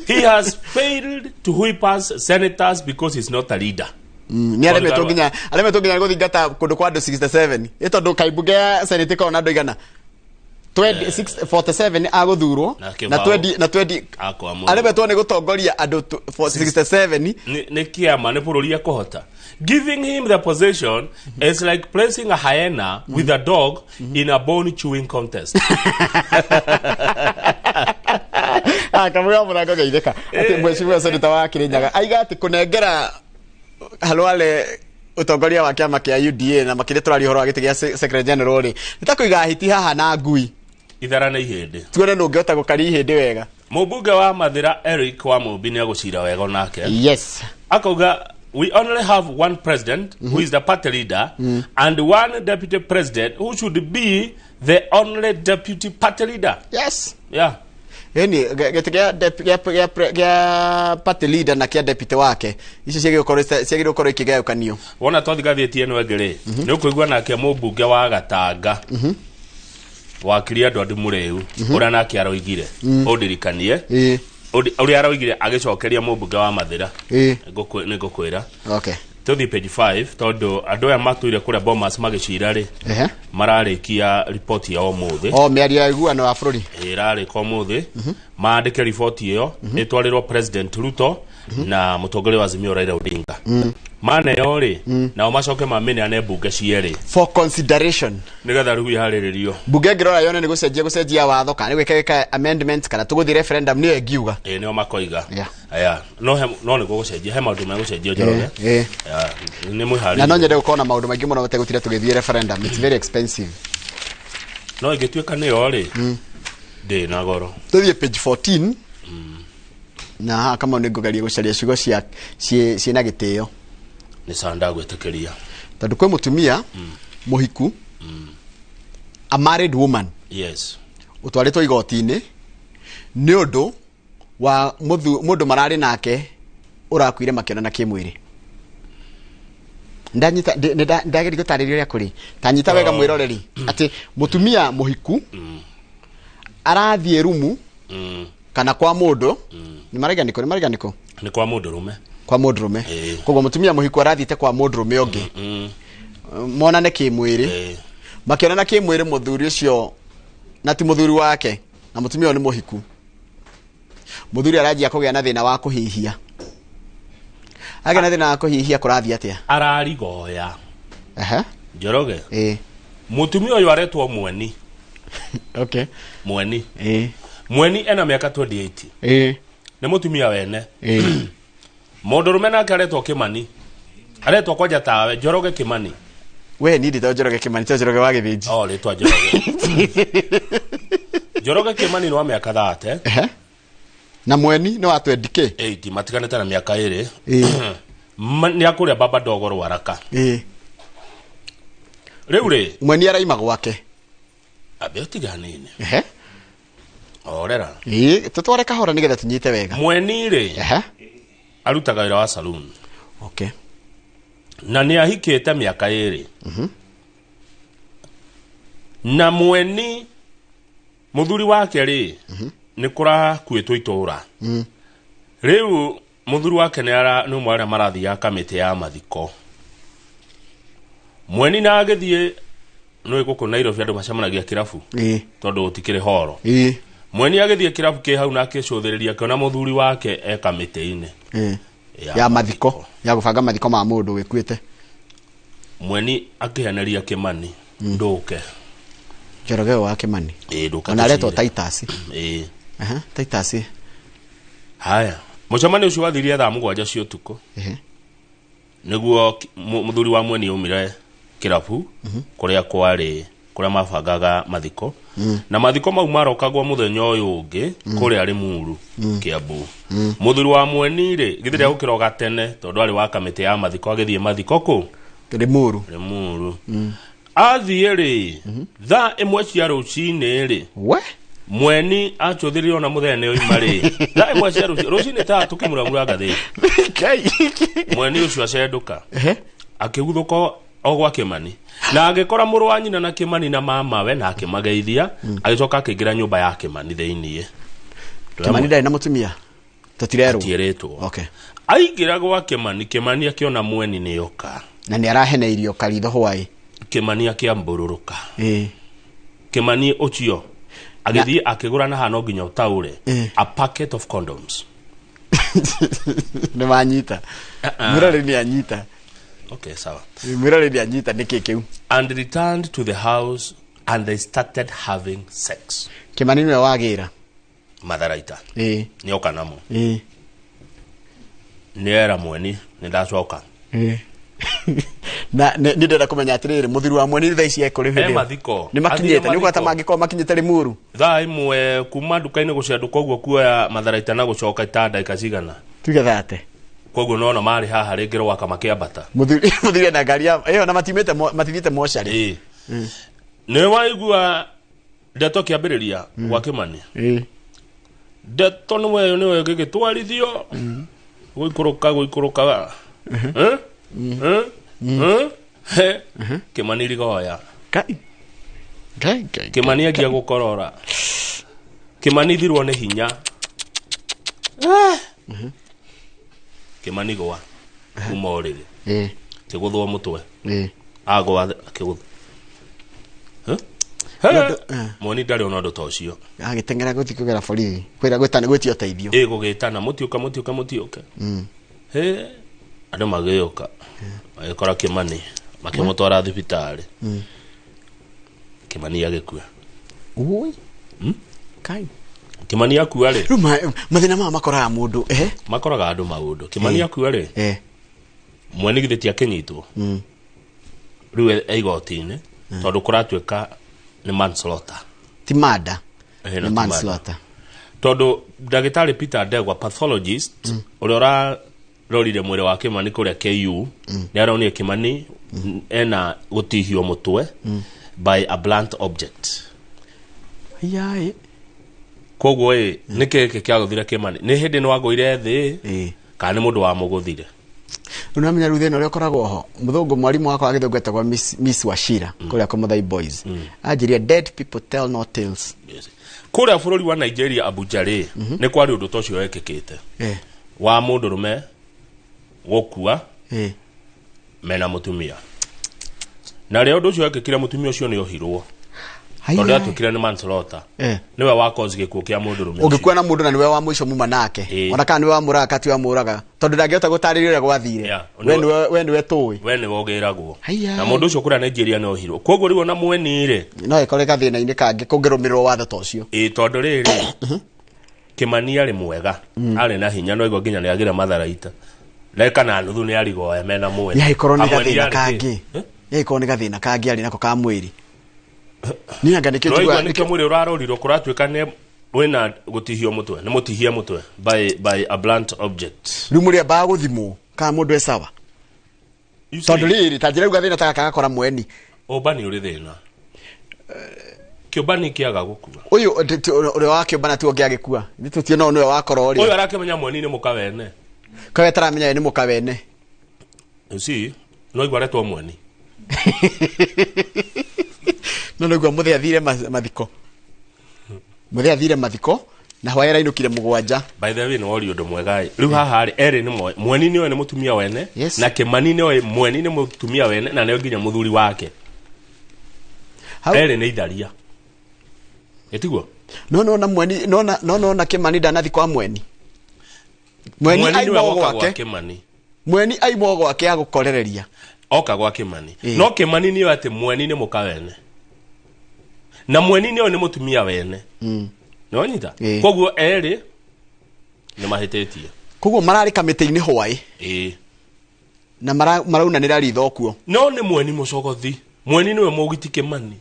He has failed to whip us senators because he's not a leader. Nĩ aremetwo nginya gũthingata kũndũ kwa andũ 67 ĩ tondũ kaimbunge ya senate ĩkoragwo na andũ igana 47 agũthurwo na 20 na 20 aremetwo nĩ gũtongoria andũ 67 nĩ kĩama nĩ bũrũri ekũhota. Giving him the position is like placing a hyena with a dog in a bone chewing contest. Kamau wa Mũrango geithĩka atĩ mheshimiwa senator wa Kirinyaga aiga atĩ kũnengera Khalwale ũtongoria wa kĩama kĩa UDA na makĩria tũraria ũhoro wa gĩtĩ gĩa Secretary General rĩ nĩ ta kũiga hiti haha na ngui itharana ihĩndĩ tuone nũ ũngĩhota gũkaria ihĩndĩ wega. Mũmbunge wa Mathĩra Eric wa Mũmbi nĩ agũcira wega onake. Yes. Akauga We only have one president who is the party leader and one deputy president who should be the only deputy party leader. Yes. Yeah. Ĩni gĩtĩ gĩa gĩa party leader na kĩa deputy wake icio ciagĩrĩirwo gũkorwo ikĩgayũkanio. Wona twathi ngathĩti ĩno ĩngĩ rĩ, nĩ ũkũigua nake mũmbunge wa Gatanga, wakiri Edward Mũrĩu, ũrĩa nake aroigire, ũndirikanie ũrĩa aroigire agĩcokeria mũmbunge wa Mathĩra. Nĩ ngũkwĩra. Okay. Tũthiĩ page 5 tondũ andũ aya matũire kũrĩa Bomas magĩcira rĩ, mararĩkia riboti ya ũmũthĩ. O mĩario ya iguano wa bũrũri. Ĩrarĩka ũmũthĩ, maandĩke riboti ĩyo ĩtwarĩrwo President Ruto na mũtongoria wa Azimio Raila Odinga. Maneo rĩ, nao macoke mamĩneane mbunge cierĩ for consideration, nĩgetha rĩu iharĩrĩrio. Mbunge ĩngĩrora yone nĩ gũcenjia watho kana nĩ gwĩka amendment kana tũgũthiĩ referendum, nĩyo ĩngiuga. Ĩĩ, nĩo makoiga. Aya, no no nĩ gũgũcenjia, he maũndũ megũcenjio, Njoroge. Ya, nĩ mwĩharĩrie. Na no nyende gũkorwo na maũndũ maingĩ mũno mategũtinda tũgĩthiĩ referendum. It's very expensive. No ĩngĩtuĩka nĩyo rĩ, ndĩ na goro. Tũthiĩ page 14 na haha Kamau nĩ ngũgeria gũcaria ciugo cia ciĩna gĩtĩo. Nĩ sawa, ndagwĩtĩkĩria. Tondũ kwĩ mũtumia mũhiku, a married woman, ũtwarĩtwo igoti-inĩ nĩ ũndũ wa mũndũ mararĩ nake ũrakuire makĩonana kĩmwĩrĩ. Ndanyita, ndageria gũtarĩria ũrĩa kũrĩ. Tanyita wega, mwĩroreri, atĩ mũtumia mũhiku arathiĩ rumu kana kwa mũndũ, nĩ maraiga nĩkũ, nĩ maraiga nĩkũ? Nĩ kwa mũndũrũme. Kwa mũndũrũme. Koguo mũtumia mũhiku arathiĩte kwa mũndũrũme ũngĩ monane kĩmwĩrĩ. Makĩonana kĩmwĩrĩ, mũthuri ũcio na ti mũthuri wake, na mũtumia ũyũ nĩ mũhiku, mũthuri aranjia kũgĩa na thĩna wa kũhihia. Agĩa na thĩna wa kũhihia, kũrathiĩ atĩa? Ararigoya. Njoroge, mũtumia ũyũ aretwo Mweni. Mweni. Mweni ena mĩaka 28. Nĩ mũtumia wene. Mũndũrũme nake aretwo Kĩmani, aretwo kwanja tawe, Njoroge Kĩmani. We ni ndĩtagwo Njoroge Kĩmani, to Njoroge wa Gĩthĩnji. O rĩtwa Njoroge. Njoroge Kĩmani nĩ wa mĩaka 30. Na Mweni nĩ wa 20K. 80, matiganĩte na mĩaka 2. Nĩ akũrĩa baba ndogo Rwaraka. Rĩu rĩ, Mweni araima gwake. Ambe ũtige hanini. Orera. Ĩĩ, tũtware kahora nĩgetha tũnyite wega. Mweni rĩ, arutaga wĩra wa saloon. Na nĩ ahikĩte mĩaka 2. Na Mweni mũthuri wake rĩ, nĩ kũrakuĩtwo itũra. Rĩu mũthuri wake nĩ ũmwe arĩa marathiaga kamĩtĩ ya mathiko. Mweni na agĩthiĩ, nĩ gũkũ Nairobi andũ macemanagia kĩrabu tondũ gũtikĩrĩ horo. Mweni agĩthiĩ kĩrabu kĩ hau na akĩcũthĩrĩria, akĩona mũthuri wake e kamĩtĩ-inĩ ya mathiko, ya gũbanga mathiko ma mũndũ wĩkuĩte. Mweni akĩheneria Kĩmani, ndũke. Njoroge wa Kĩmani. Ĩĩ, ndũke. Ona aretwo tũcire. Titus. Ĩĩ. Titus. Haya, mũcemanio ũcio wathirie thaa 7 cia ũtukũ. Nĩguo mũthuri wa Mweni aumire kĩrabu kũrĩa kwarĩ, kũrĩa mabangaga mathiko. Na mathiko mau marokagwo mũthenya ũyũ ũngĩ kũrĩa Limuru, Kiambu. Mũthuri wa Mweni rĩ, githĩ ndegũkĩroga tene tondũ arĩ wa kamĩtĩ ya mathiko, agĩthiĩ mathiko kũ? Limuru. Limuru. Athiĩ rĩ, thaa 1 cia rũcinĩ rĩ, we Mweni acũthĩrĩrio na mũthenya nĩ oima rĩ, thaa 1 cia rũcinĩ ta tũkĩmuramura ngathĩti. Mweni ũcio acendũka akĩguthũka o gwa Kĩmani na agĩkora mũrũ wa nyina na Kĩmani na mamawe na akĩmageithia, agĩcoka akĩingĩra nyũmba ya Kĩmani thĩiniĩ. Kĩmani ndarĩ na mũtumia, tũtirerwo. Tũtierĩtwo. Aingĩra gwa Kĩmani, Kĩmani akĩona Mweni nĩoka na nĩ araheneirio karitho hwaĩ. Kĩmani akĩambũrũrũka. Kĩmani ũcio agĩthiĩ akĩgũra, na hano nginya ũtaũre, a packet of condoms. Nĩ wanyita, mwĩroreri nĩ anyita. Okay, sawa. Mwĩroreri nĩ anyita nĩkĩ kĩu. And returned to the house and they started having sex. Kĩmani nĩwe wagĩra matharaita. Nĩoka namo. Nĩera Mweni nĩ ndacoka. Na nĩ ndĩrenda kũmenya atĩrĩrĩ, mũthuri wa Mweni thaa ici ekũrĩ He mathiko. Nĩ makinyĩte? Athire Nĩ gwata mathiko. mangĩkorwo makinyĩte Limuru. Thaa 1 kuma nduka-inĩ gũcenduka ũguo kuoya matharaita na gũcoka ta ndagĩka cigana? Tuge thate. Koguo nona marĩ haha rĩngĩ rwaka makĩambata. Muthuri na ngari ĩyo na matimĩte matithiĩte mocarĩ. Nĩ waigua ndeto kĩambĩrĩria gwa Kĩmani. Ndeto nĩwe nĩwe gĩgĩtwarithio gũikũrũka gũikũrũka. Kĩmani rigoya. Kai. Kai kai. Kĩmani anjia gũkorora. Kĩmani thirwo nĩ hinya. Kĩmani gwa kuma ũrĩrĩ. Kĩgũthwo mũtwe. Agwa akĩgũthwo. Mwoni ndarĩ ona ũndũ ta ũcio. Agĩteng'era gũthiĩ kũgera borithi kwĩra gwĩtana gwĩtia ũteithio. Ĩ gũgĩtana mũtiũka mũtiũka mũtiũka. Andũ magĩũka magĩkora Kĩmani makĩmũtwara thibitarĩ. Kĩmani agĩkua. Ui. Kai. Kĩmani akua rĩ. Rĩu mathĩna maya makoraga mũndũ. Makoraga andũ maũndũ. Kĩmani akua rĩ. Mweni githĩ ti akĩnyitwo. Rĩu e igoti-inĩ tondũ kũratuĩka nĩ manslaughter. Ti murder. Nĩ manslaughter. Tondũ ndagĩtarĩ Peter Ndegwa pathologist ũrĩa ũrarorire mwĩrĩ wa Kĩmani kũrĩa KU nĩ aronire Kĩmani ena gũtihio mũtwe by a blunt object. Yaĩ. Koguo ĩ nĩkĩ gĩkĩ kĩagũthire Kĩmani? Nĩ hĩndĩ nĩ wagũire thĩ kana nĩ mũndũ wamũgũthire? Unamenya rĩu thĩna ũrĩa ũkoragwo ho mũthũngũ mwarimũ wakwa wa gĩthũngũ etagwo Miss Wachira kũrĩa Kũmũthai Boys anjĩrire dead people tell no tales. Kũrĩa bũrũri wa Nigeria Abuja rĩ nĩ kwarĩ ũndũ ta ũcio wekĩkĩte wa mũndũrũme gũkua mena mũtumia na rĩrĩa ũndũ ũcio wekĩkire mũtumia ũcio nĩ ohirwo tondũ atuĩkire nĩ manslaughter. Nĩwe wa cause gĩkuũ kĩa mũndũrũme ũcio. Ũngĩkua na mũndũ na nĩwe wa mũico muma nake ona kana nĩwe wamũraga kana tiwe wamũraga tondũ ndangĩhota gũtarĩria ũrĩa gwathire we nĩwe tũĩ we nĩwe ũgĩragwo na mũndũ ũcio kũrĩa Nigeria nĩ ohirwo. Koguo rĩu ona mweni rĩ no ĩkore gathĩna-inĩ kangĩ kũngĩrũmĩrĩrwo watho ta ũcio. Ĩ tondũ rĩrĩ Kĩmani arĩ mwega arĩ na hinya no igua nginya nĩ agĩre matharaita reka na nuthu nĩ arigoya mena mweni. Yagĩkorwo nĩ gathĩna kangĩ. Yagĩkorwo nĩ gathĩna kangĩ arĩ nako ka mwĩrĩ. Ni anga nikio njigua nikio mwĩrĩ ũrarorirwo kũratuĩka nĩ wĩna gũtihio mũtwe nĩ mũtihie mũtwe by a blunt object. Rĩu mũrĩ ambaga gũthimwo kana mũndũ e sawa tondũ rĩrĩ ta njĩra uga thĩna ta gaka gakora mweni. Ũmbani ũrĩ thĩna. Kĩũmbani kĩaga gũkua. Ũyũ ũrĩa wa kĩũmbana ti ũngĩ agĩkua nĩ tũtio no nĩwe wakora ũrĩa. Ũyũ arakĩmenya mweni nĩ mũka wene. Kawe taramenya nĩ mũka wene. You see no igua aretwo mweni. No nĩguo mũthĩ athire mathiko. Mũthĩ athire mathiko na hwaĩ arainũkire mũgwanja. By the way nĩ woria ũndũ mwega ĩ. Rĩu haha rĩ erĩ nĩ mweni nĩoĩ nĩ mũtumia wene na Kĩmani nĩoĩ mweni nĩ mũtumia wene na nĩoĩ nginya mũthuri wake. Erĩ nĩ itharia. Ĩtiguo? No na mweni no na Kĩmani ndanathi kwa mweni. Mweni aimwo gwake. Kĩmani. Mweni aimwo gwake agũkorereria. Oka gwa Kĩmani. No Kĩmani nĩoĩ atĩ mweni nĩ mũka wene. Na mweni nĩoĩ nĩ mũtumia wene. Nĩwanyita? Koguo erĩ nĩ mahĩtĩtie. Koguo mararĩ kamĩtĩ-inĩ hwaĩ. Na maraunanĩra ritho kuo. No nĩ mweni mũcogothi. Mweni nĩwe mũgiti Kĩmani.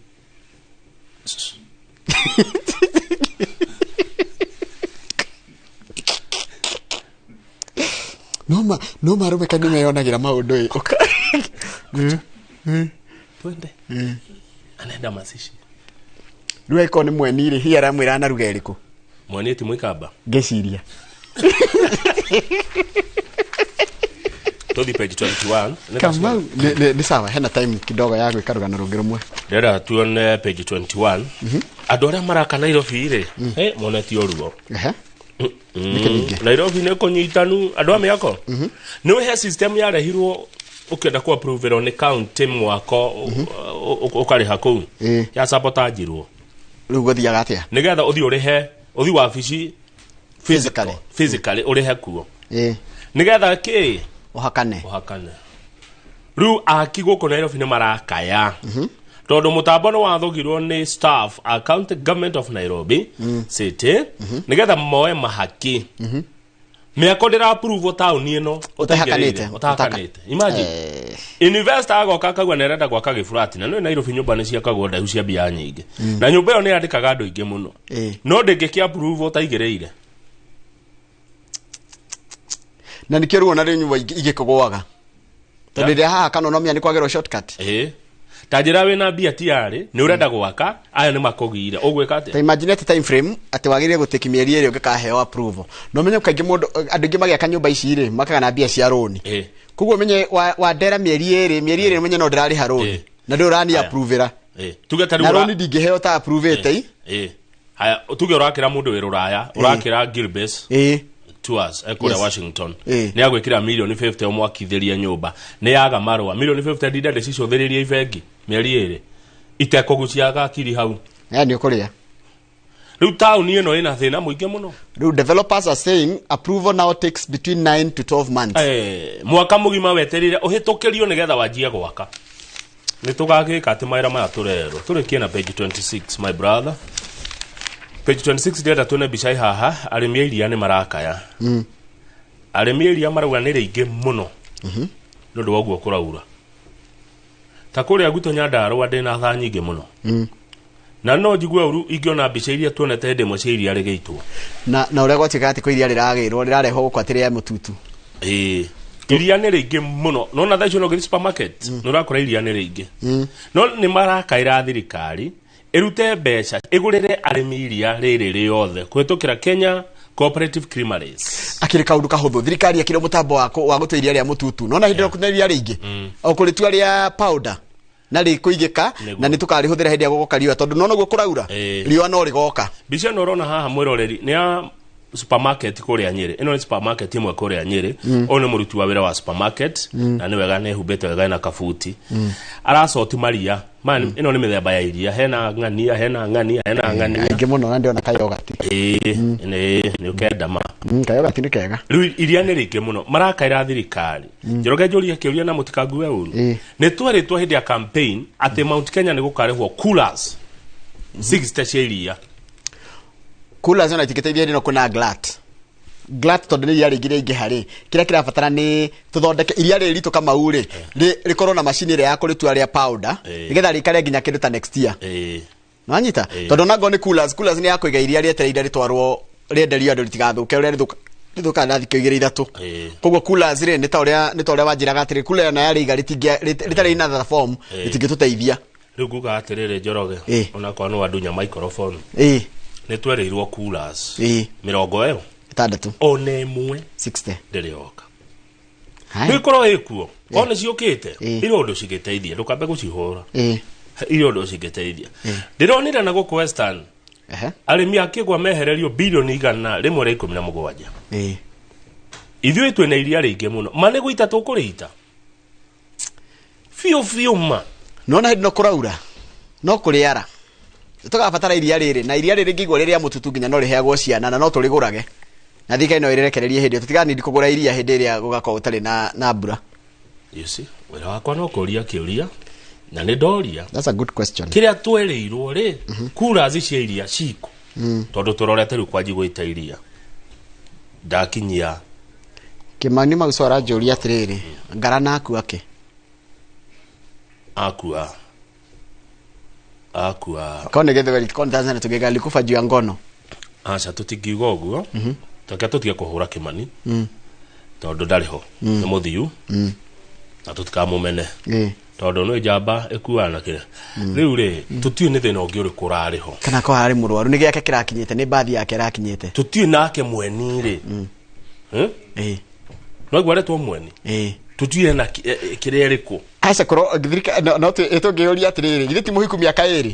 No marũme ka nĩmeyonagĩra maũndũ ĩ. Twende. Anaenda mazishi. Rĩu angĩkorwo nĩ mweni rĩ hihi aramwĩra na ruga ĩrĩkũ? Mweni ti mũikamba. Ngĩciria. Tũthiĩ page 21. Kamau nĩ sawa hena time kidogo ya gwĩka rũgano rũngĩ rũmwe. Ndĩrenda tuone page 21. Andũ arĩa maraka Nairobi rĩ monetio ruo. Nairobi nĩ kũnyitanu andũ a mĩako. Nĩ he system yarehirwo ũkĩenda ku approve nĩ county mwako ũkarĩha kũu ya sabotajirwo. Rĩu gũthiaga atĩa? Nĩgetha ũthiĩ ũrĩhe ũthiĩ wabici physically ũrĩhe kuo. Nĩgetha kĩ ũhakane. Rĩu aki gũkũ Nairobi nĩ marakaya tondũ mũtambo nĩ wathũkirwo nĩ staff a county government of Nairobi city nĩgetha moe mahaki. Mĩako ndĩra approve taũni ĩno ũtahakanĩte. Imagine investor agoka akauga nĩ arenda gwaka gĩburati na nĩ Nairobi nyũmba nĩ ciakagwo ndaihu cia mbia nyingĩ na nyũmba ĩyo nĩ yandĩkaga andũ aingĩ mũno no ndĩngĩkĩ approve ũtaigĩrĩire. Na nĩkĩo rĩu ona rĩu nyũmba igĩkũgũaga tondũ ĩrĩa haha kana onomia nĩ kwagĩrwo shortcut. Ta njĩra wĩna mbia tiarĩ nĩ ũrenda gwaka aya nĩ makũgire ũgwĩka atĩa? Ta imagine atĩ time frame atĩ wagĩrĩire gũtĩki mĩeri ĩrĩ ũngĩkaheo approval. Na ũmenye kaingĩ mũndũ andũ aingĩ magĩaka nyũmba ici rĩ makaga na mbia cia rũni. Koguo ũmenye wandera mĩeri ĩrĩ ũmenye no ndĩrarĩha rũni na ndũrĩ ũrani approve-ĩra. Tuge ta rĩu Na rũni ndingĩheo ta approve-ĩte. Haya tuge ũrakĩra mũndũ wĩ rũraya ũrakĩra Gilbes tours kũrĩa Washington nĩ agwĩkĩra milioni 50 ũmwakithĩrie nyũmba nĩ yaga marũa milioni 50 ndinda ndĩcicũthĩrĩrie ibengi mĩeri ĩrĩ itekũgucia gakiri hau. Nĩ ũkũrĩa. Rĩu taũni ĩno ĩna thĩna mũingĩ mũno. Rĩu developers are saying approval now takes between 9 to 12 months. Mwaka mũgima wetereire ũhĩtũkĩrio nĩgetha wanjie gwaka. Nĩ tũgagĩka atĩ mawĩra maya tũrerwo tũrĩkie na page 26 my brother. Page 26 ndĩrenda tuone mbica haha arĩmi a iria nĩ marakaya. Arĩmi a iria marauga nĩ rĩingĩ mũno nĩ ũndũ wa ũguo kũraura. Ta kũrĩa gwitũ Nyandarũa ndĩna thaa nyingĩ mũno. Na no njigue ũru ingĩona mbica iria tuonete hĩndĩ ĩmwe cia iria rĩgĩitwo. Na ũrĩa gwatuĩkaga atĩ kwĩ iria rĩragĩrwo rĩrarehwo gũkũ atĩ rĩa mũtutu. Iria nĩ rĩingĩ mũno. Nona thaa icio no ũngĩthiĩ supermarket nĩ ũrakora iria nĩ rĩingĩ. No nĩ marakaĩra thirikari ĩrute mbeca ĩgũrĩre arĩmi iria rĩrĩ rĩothe kũhĩtũkĩra Kenya Cooperative Creameries. Akĩrĩ kaũndũ kahũthũ thirikari ĩkĩrĩ mũtambo wa gũtua iria rĩa mũtutu. Nona hĩndĩ ĩrĩa kuna iria rĩingĩ o kũrĩtua rĩa powder na rĩkũigĩka na nĩ tũkarĩhũthĩra hĩndĩ ya gũgoka riũa tondũ nona ũguo kũraura riũa no rĩgoka. Mbica ĩno ũrona haha mwĩroreri nĩ ya supermarket kũrĩa Nyĩrĩ. Ĩno nĩ supermarket ĩmwe kũrĩa Nyĩrĩ. Ũyũ nĩ mũruti wa wĩra wa supermarket na nĩ wega nĩ ehumbĩte wega ena kabuti. Aracoti maria. Ĩno nĩ mĩthemba ya iria hena ng'ania hena ng'ania hena ng'ania. Aingĩ mũno na ndĩrona kayogati. Nĩ ũkenda ma. Kayogati nĩ kega. Rĩu iria nĩ rĩingĩ mũno marakaĩra thirikari. Njoroge njũrie kĩũria na mũtikangue ũru. Nĩ twerĩtwo hĩndĩ ya campaign atĩ Mount Kenya nĩ gũkarĩhwo coolers 60 cia iria. Coolers ona itingĩteithia hĩndĩ ĩno kwĩna glut. Glut tondũ nĩ iria rĩingĩ rĩaingĩha rĩ kĩrĩa kĩrabatara nĩ tũthondeke iria rĩrĩ ritũ Kamau rĩ rĩkorwo na macini ĩrĩa ya kũrĩtua rĩa powder nĩgetha rĩikare nginya kĩndũ ta next year. Nĩwanyita? Tondũ ona ngorwo nĩ coolers nĩ ya kũiga iria rĩetereire rĩtwarwo rĩenderio andũ rĩtigathũke ũrĩa rĩthũkaga na thikũ igĩrĩ ithatũ. Koguo coolers rĩ nĩ ta ũrĩa wanjĩraga atĩrĩ cooler ona yarĩiga rĩtarĩ na the form rĩtingĩtũteithia. Rĩu nguga atĩrĩrĩ Njoroge onakorwo nĩ wandunya microphone. Nĩ twerĩirwo coolers mĩrongo ĩyo 6 ona ĩmwe 60 ndĩrĩ yoka. Nĩkorwo ĩkuo ona ciũkĩte irĩ ũndũ cingĩteithia ndũkambe gũcihũra irĩ ũndũ cingĩteithia. Ndĩronire na gũkũ Western arĩmi a kĩgwa mehererio bilioni 117. Ithuĩ twĩna iria rĩingĩ mũno ma nĩ gũita tũkũrĩita biũ biũ ma. Nona hĩndĩ no kũraura no kũrĩara tũgabatara iria rĩrĩ na iria rĩrĩ ngĩigua rĩrĩa mũtutu nginya no rĩheagwo ciana na no tũrĩgũrage na thirikari no ĩrĩrekererie hĩndĩ ĩyo tũtiganindi kũgũra iria hĩndĩ ĩrĩa gũgakorwo gũtarĩ na mbura. You see, wĩra wakwa no kũria kĩũria na nĩ ndoria. That's a good question. Kĩrĩa twerĩirwo rĩ coolers cia iria ciko tondũ tũrorete rĩu kwanji gũita iria ndakinyia Kĩmani Mauso aranjũria atĩrĩrĩ ngarana akua kĩ akua kone githweri kone Tanzania tugega alikufa juu ya ngono. Aca tũtingiuga ũguo twake tũtige kũhũra Kĩmani tondũ ndarĩ ho nĩ mũthiu na tũtikamũmene tondũ nĩ njamba ĩkuaga na kĩrĩa. Rĩu rĩ tũtiũĩ nĩ thĩna ũngĩ ũrĩkũ ũrarĩ ho kana ko harĩ mũrwaru nĩ gĩake kĩrakinyĩte nĩ bathi yake ĩrakinyĩte tũtiũĩ nake mweni rĩ no aretwo mweni tũtiũĩ na kĩrĩa ĩrĩkũ. Aca korwo no tũngĩũria atĩrĩrĩ githĩ ti mũhiku mĩaka ĩrĩ?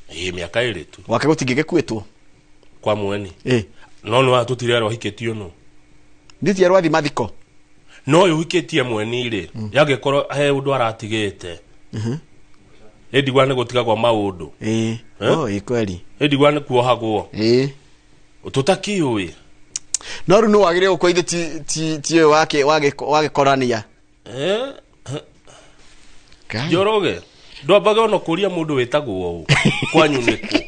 Mĩaka ĩrĩ tu gwake gũtingĩgĩkuĩtwo kwa mweni. No nĩ watũtirerwo ahikĩtio nũ nditierwo athi mathiko no ũyũ ũhikĩtie mweni rĩ yangĩkorwo he ũndũ aratigĩte ĩndigwa nĩ gũtigagwo maũndũ. Kweli ĩndigwa nĩ kuohagwo tũtakĩũĩ no rĩu nĩ wagĩrĩire gũkorwo ithe ti ũyũ wagĩkorania. Njoroge ndwambaga ona kũria mũndũ wĩtagwo ũũ kwanyu nĩkũ.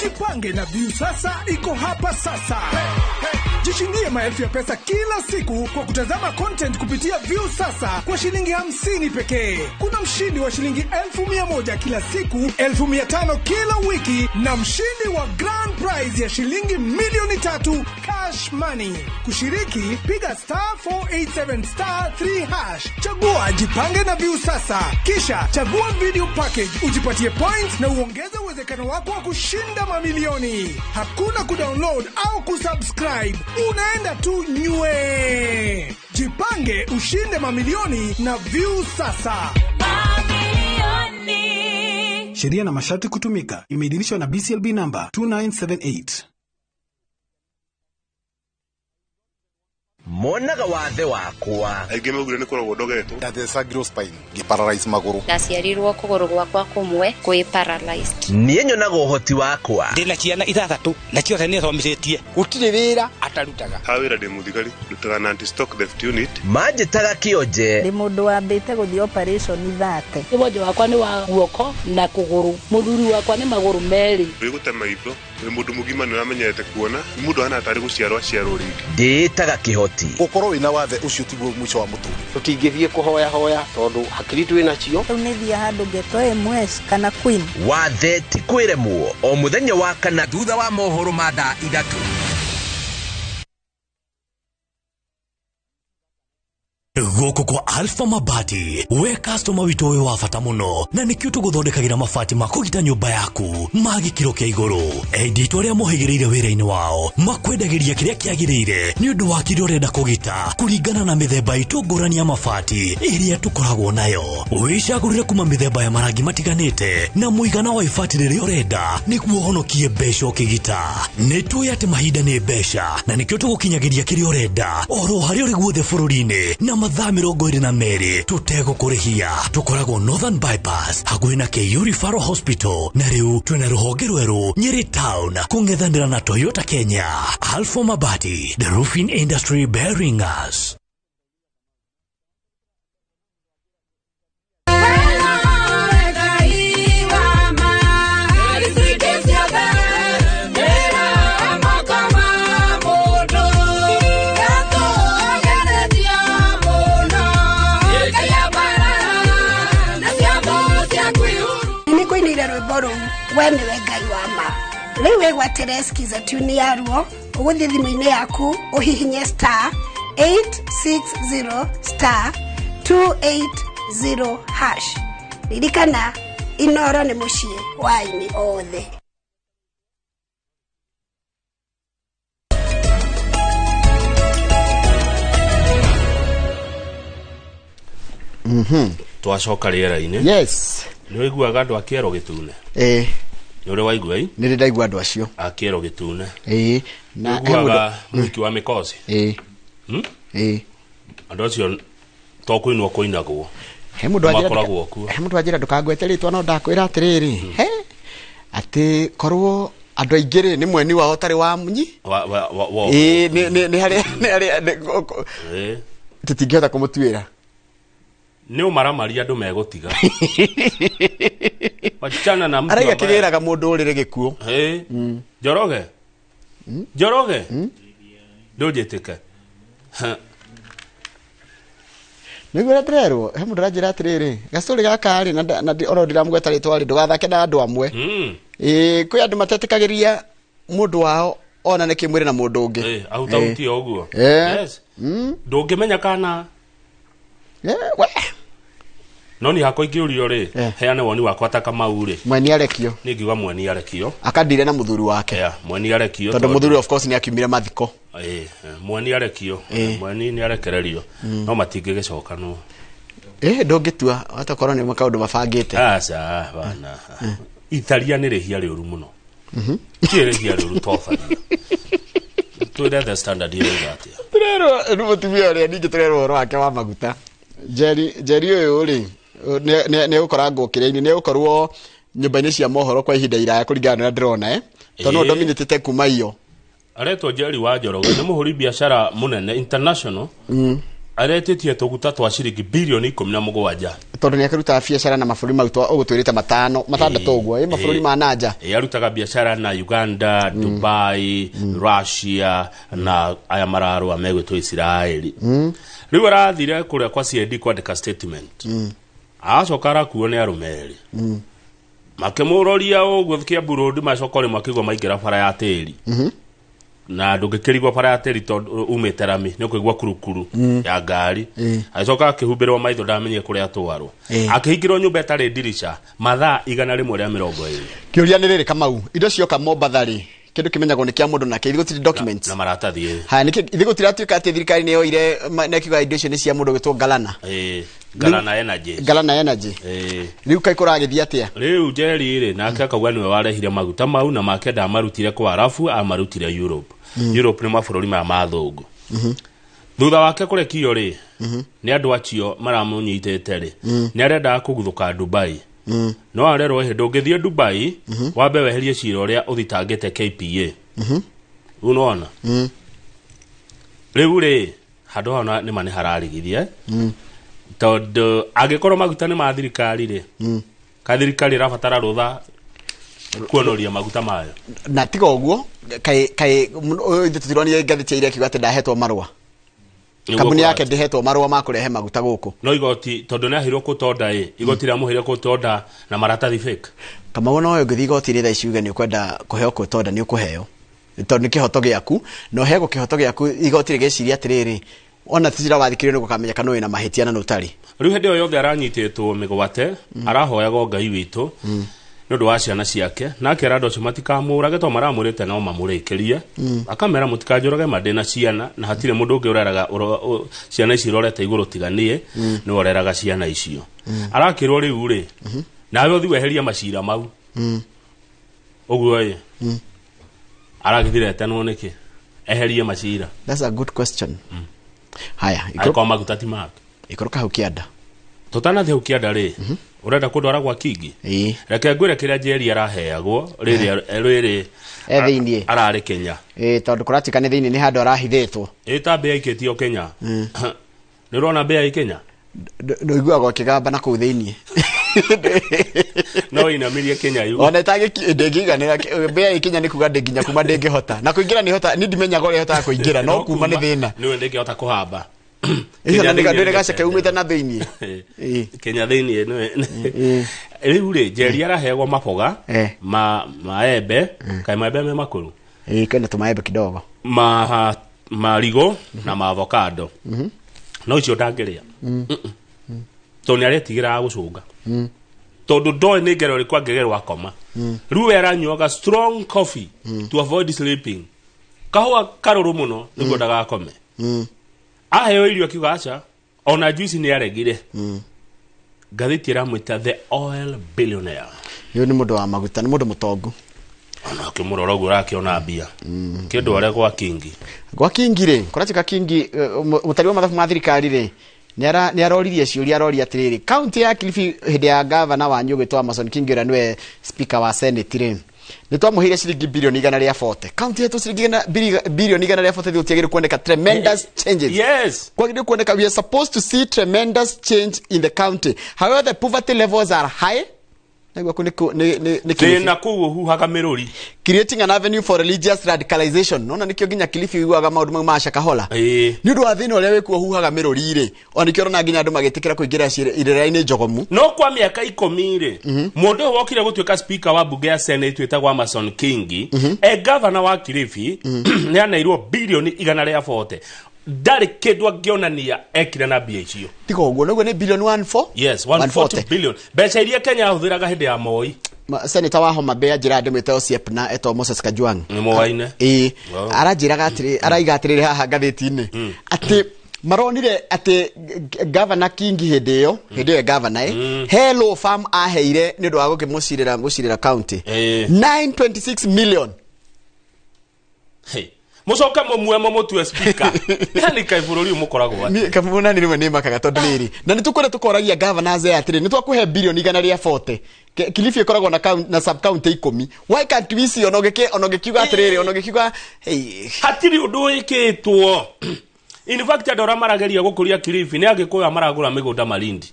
Jipange na Viusasa iko hapa sasa. Hey, hey. Jishindie maelfu ya pesa kila siku kwa kutazama content kupitia View Sasa kwa shilingi 50 pekee. Kuna mshindi wa shilingi 100,000 kila siku, 500,000 kila wiki na mshindi wa grand prize ya shilingi 3,000,000 cash money. Kushiriki, piga star 487 star 3 hash. Chagua Jipange na View Sasa, kisha chagua video package ujipatie points na uongeze uwezekano wako wa kushinda mamilioni. Hakuna kudownload au kusubscribe, unaenda tu nywe. Jipange ushinde mamilioni na View Sasa. Sheria na masharti kutumika. Imeidhinishwa na BCLB number 2978. Monaga wathe wakwa aingĩ maugire nĩ kũrogwo ndogetwo ndathecangirwo spine ngĩparalyze magũrũ ndaciarirwo kũgũrũ gwakwa kũmwe kwĩ paralyzed. Niĩ nyonaga ũhoti wakwa. Ndĩna ciana 6 na ciothe nĩ thomithĩtie. Gũtirĩ wĩra atarutaga. Ha wĩra ndĩ mũthigari ndutaga na anti stock theft unit. Manjĩtaga kĩonje. Ndĩ mũndũ wambĩte gũthiĩ operation 30. Wonje wakwa nĩ wa guoko na kũgũrũ, mũthuri wakwa nĩ magũrũ merĩ. Wĩ maitho wĩ mũndũ mũgima nĩ ũramenyerete kuona nĩ mũndũ ahana tarĩ gũciarwo aciarwo rĩngĩ. Ndĩĩtaga kĩhoti. Gũkorwo wĩna wathe ũcio tiguo mũico wa mũtũrĩre. Tũtingĩthiĩ kũhoya hoya tondũ hakiri twĩ nacio. Rĩu nĩ thiĩ handũ ngetwo MS kana Queen. Wathe ti kwĩremwo o mũthenya wa kana thutha wa mohoro ma thaa 3. Gũkũ kwa Alpha Mabati, we customer witũ wĩ wa bata mũno na nĩkĩo tũgũthondekagĩra mabati ma kũgita nyũmba yaku ma gĩkĩro kĩa igũrũ. Endia itũ arĩa mohĩgĩrĩire wĩra-inĩ wao makwendagĩria kĩrĩa kĩagĩrĩire nĩ ũndũ wa kĩrĩa ũrenda kũgita kũringana na mĩthemba itũ ngũrani ya mabati ĩrĩa tũkoragwo nayo. Wĩcagũrĩre kuma mĩthemba ya marangi matiganĩte na mũigana wa ibati rĩrĩa ũrenda nĩguo ũhonokie mbeca ũkĩgita. Nĩ tũĩ atĩ mahinda nĩ mbeca na nĩkĩo tũgũkinyagĩria kĩrĩa ũrenda oro harĩa ũrĩ guothe bũrũri-inĩ na mathaa 22 tũtegũkũrĩhia. Tũkoragwo Northern Bypass hakuhĩ na KU Referral Hospital na rĩu twĩna rũhonge rwerũ Nyeri Town kũng'ethanĩra na Toyota Kenya. Alpha Mabati, the roofing industry bearing us. We nĩwe Ngai wa ma. Rĩu wĩgwatĩre skiza tune yaruo ũgũthiĩ thimũ-inĩ yaku ũhihinye star 860 star 280 hash. Ririkana Inoro nĩ mũciĩ wa aini othe. Twacoka rĩera-inĩ. Yes. Nĩ ũiguaga andũ a kĩero gĩtune? Ĩĩ. Nĩ ũrĩ waigua ĩ? Nĩ ndĩ ndaigua andũ acio. A kĩero gĩtune. Ĩĩ. Na ũiguaga mũhiki wa mĩkoci? Ĩĩ. Ĩĩ. Andũ acio to kũinwo kũinagwo. He mũndũ anjĩra makoragwo kuo. He mũndũ anjĩra ndũkangwete rĩtwa no ndakwĩra atĩrĩrĩ. He atĩ korwo andũ aingĩ rĩ nĩ mweni wao ũtarĩ wa munyi. Wa wa wa. Ĩĩ nĩ nĩ harĩa nĩ harĩa tũtingĩhota kũmũtuĩra. Nĩ ũmaramaria andũ megũtiga. Wachana na mtu araiga kĩgĩraga mũndũ ũrĩrĩ gĩkuũ. Njoroge. Njoroge. Ndũnjĩtĩke. Nĩguo ũrĩa ndĩrerwo he mũndũ aranjĩra atĩrĩrĩ gacũrĩ gaka rĩ na oro ndiramũgweta rĩtwa rĩ ndũgathake na andũ amwe. Ĩĩ kwĩ andũ matetĩkagĩria mũndũ wao onane kĩmwĩrĩ na mũndũ ũngĩ. Ahutahutie ũguo. Yes. Ndũngĩmenya kana we no ni hakwa ingĩũrio rĩ heane woni wakwa ta Kamau rĩ mweni arekio niĩ ngiuga mweni arekio akandire na mũthuri wake. Yeah, mweni arekio tondũ mũthuri of course nĩ akiumire mathiko. Mweni arekio mweni nĩ arekererio no matingĩgĩcokanwo. Ndũngĩtua hata korwo nĩ makaũndũ mabangĩte. Aca bana itharia nĩ rĩhia rĩũru mũno. Ti rĩhia rĩũru to tharia. Twĩre the standard ĩroiga atĩa? Tũrerwo nĩ mũtumia ũrĩa ningĩ tũrerwo ũhoro wake wa maguta. Njeri ũyũ rĩ nĩ egũkorangwo kĩrĩa-inĩ nĩ egũkorwo nyũmba-inĩ cia mohoro kwa ihinda iraya kũringana na ũrĩa ndĩrona tondũ no dominatĩte kuma iyo. Aretwo Njeri wa Njoroge nĩ mũhũri biacara mũnene international. Aretĩtie tũguta twa ciringi birioni 17. Tondũ nĩ akĩrutaga biacara na mabũrũri mau ũgũtwĩrĩte matano matandatũ ũguo, ĩ mabũrũri ma nanja. Arutaga biacara na Uganda, Dubai, Russia na aya mararũa megwĩtwo Isiraeli. Rĩu arathire kũrĩa kwa CID kwandĩka statement. Acoka arakuo nĩ arũme erĩ. Makĩmũroria ũguo Kiambu Road, macoka rĩmwe akĩigua maingĩra bara ya tĩri. Na ndũngĩkĩrigwo bara ya tĩri tondũ umĩte rami nĩ ũkũigua kurukuru ya ngari. Agĩcoka akĩhumbĩrwo maitho ndamenye kũrĩa atwarwo. Akĩhingĩrwo nyũmba ĩtarĩ ndirica mathaa 120. Kĩũria nĩ rĩrĩ Kamau, indo cioka Mombatha rĩ, kĩndũ kĩmenyagwo nĩ kĩa mũndũ nake, ithuĩ gũtirĩ documents na maratathi. Haya, nĩkĩ ithuĩ gũtiratuĩka atĩ thirikari nĩ yoire na ĩkiuga indo icio nĩ cia mũndũ ũgwĩtwo Galana. Galana Energy. Galana Energy. Rĩu kaĩ kũragĩthiĩ atĩa? Rĩu Njeri rĩ, nake akauga nĩwe warehire maguta mau na make ndamarutire kwa Arabu, amarutire Europe. Europe nĩ mabũrũri maya ma thũngũ. Thutha wake kũrekio rĩ, nĩ andũ acio maramũnyitĩte rĩ, nĩ arendaga kũguthũka Dubai. No arerwo ĩhĩ ndũngĩthiĩ Dubai, wambe weherie cira ũrĩa ũthitangĩte KPA. Rĩu nĩwona? Rĩu rĩ, handũ hau nĩma nĩ hararigithia. Tondũ angĩkorwo maguta nĩ ma thirikari rĩ, ka thirikari ĩrabatara rũtha kuonoria maguta mayo. Na tiga ũguo, kaĩ ithuĩ tũtironire ngathĩti ya ira ĩkiuga atĩ ndahetwo marũa. Kambuni yake ndĩhetwo marũa ma kũrehe maguta gũkũ. No igoti tondũ nĩ aheirwo kũtonda ĩ, igoti rĩamũheire kũtonda na maratathi fake. Kamau no ũngĩthiĩ igoti-inĩ thaa ici uge nĩ ũkwenda kũheo kũtonda nĩ ũkũheo. Tondũ nĩ kĩhoto gĩaku, na ũheagwo kĩhoto gĩaku igoti rĩgeciria atĩrĩrĩ, ona ti cira wathikĩrĩrio nĩ gũkamenya kana wĩna mahĩtia na nĩ ũtarĩ. Rĩu hĩndĩ ĩyo yothe aranyitĩtwo mĩgwate, arahoyaga Ngai witũ nĩ ũndũ wa ciana ciake, na akera andũ acio matikamũrage tondũ maramũrĩte no mamũrĩkĩrie. Akamera mũtikanjũrage ma ndĩna ciana na hatirĩ mũndũ ũngĩ ũreraga ciana ici irorete igũrũ tiga niĩ, nĩwe ũreraga ciana icio. Arakĩrwo rĩu rĩ, nawe ũthiĩ weherie macira mau. Ũguo ĩ, aragĩthire etanwo nĩkĩ? Eherie macira. That's a good question. Haya, angĩkorwo maguta ti make. Ikũrũka hau kĩanda. Tũtanathiĩ hau kĩanda rĩ, ũrenda kũndwara gwa Kingi? Reke ngwĩre kĩrĩa Njeri araheagwo rĩrĩ thĩiniĩ. Ararĩ Kenya. Tondũ kũratuĩka nĩ thĩiniĩ nĩ handũ arahithĩtwo. Ta mbĩa ikĩtio Kenya. Nĩ ũrona mbĩa i Kenya? Ndũiguaga ũkĩgamba na kũu thĩiniĩ. No inamirie Kenya yu. Ona ndĩngĩiganĩra mbĩa i Kenya nĩ kuga ndĩ nginya kuma ndĩngĩhota. Na kũingĩra nĩ hota, niĩ ndimenyaga ũrĩa hotaga kũingĩra, no kuma nĩ thĩna. Nĩwe ndĩngĩhota kũhamba. Ĩyo na ndĩrĩ gaceke umĩte na thĩiniĩ. Kenya thĩiniĩ nĩwe. Rĩu rĩ, Njeri araheagwo maboga ma maembe, kaĩ maembe me makũrũ? Kwĩna tũmaembe kidogo. Ma marigũ na ma avocado. No icio ndangĩrĩa. Tondũ nĩ aretigĩraga gũcũnga. Tondũ ndoĩ nĩ ngero ĩrĩkũ angĩgerwo akoma. Rĩu we aranyuaga strong coffee to avoid sleeping. Kahũa karũrũ mũno nĩguo ndagakome. Aheo irio akiuga aca, ona juice nĩ aregire. Ngathĩti ĩramwĩta the oil billionaire. Ũyũ nĩ mũndũ wa maguta, nĩ mũndũ mũtongu. Ona ũkĩmũrora ũguo ũrakĩona mbia. Kĩndũ arĩa gwa Kingi. Gwa Kingi rĩ, kũratuĩka Kingi, mũtari wa mathabu ma thirikari rĩ, nĩ aroririe ciũria, aroria atĩrĩrĩ, kaunti ya Kilifi hĩndĩ ya gavana wanyu ũgwĩtwo Amason Kingi ũrĩa nĩwe speaker wa Senate rĩ, nĩ twamũheire ciringi birioni 140. Kaunti yetu ciringi birioni 140 gũtiagĩrĩire kuoneka tremendous changes. Yes. Kwagĩrĩire kuoneka, we are supposed to see tremendous change in the county. However, the poverty levels are high. Naigua kũ nĩ Kilifi. Thĩna kũu ũhuhaga mĩrũri. Creating an avenue for religious radicalization. Nona nĩkĩo nginya Kilifi ũiguaga maũndũ mau ma Shakahola. Nĩ ũndũ wa thĩna ũrĩa wĩkuo ũhuhaga mĩrũri rĩ, ona nĩkĩo ũrona nginya andũ magĩtĩkĩra kũingĩra irĩra-inĩ njogomu. No kwa mĩaka 10 rĩ, mũndũ ũyũ wokire gũtuĩka speaker wa bunge ya Senate wĩtagwo Amason Kingi, e governor wa Kilifi, nĩ aneirwo birioni 140. Ndarĩ kĩndũ angĩonania ekire na mbia icio. Tiga ũguo, noguo nĩ billion one four? Yes, 140 billion. Mbeca iria Kenya yahũthĩraga hĩndĩ ya Moi. Senator wa Homa Bay anjĩra ndĩmwĩte Osiep na etwo Moses Kajwang'. Nĩ moaine. Aranjĩraga atĩrĩ, araiga atĩrĩrĩ haha ngathĩti-inĩ, atĩ maronire atĩ Governor Kingi hĩndĩ ĩyo, hĩndĩ ĩyo governor, he law firm aheire nĩ ũndũ wa gũkĩmũcirĩra, gũcirĩra county. 926 million. Hey. Mũcoke mũmue mũmũtue speaker. Yani kaĩ bũrũri ũyũ mũkoragwo atĩa? Niĩ kamuna nĩ rĩmwe nĩ makaga tondũ rĩrĩ, na nĩ tũkwenda tũkoragia governors aya atĩrĩ, nĩ twakũhe birioni 140. Kilifi ĩkoragwo na sub county 10. Why can't we see ona ũngĩkiuga atĩrĩrĩ, ona ũngĩkiuga, hey. Hatirĩ ũndũ wĩkĩtwo. In fact andũ arĩa marageria gũkũria Kilifi nĩ Agĩkũyũ maragũra mĩgũnda Malindi,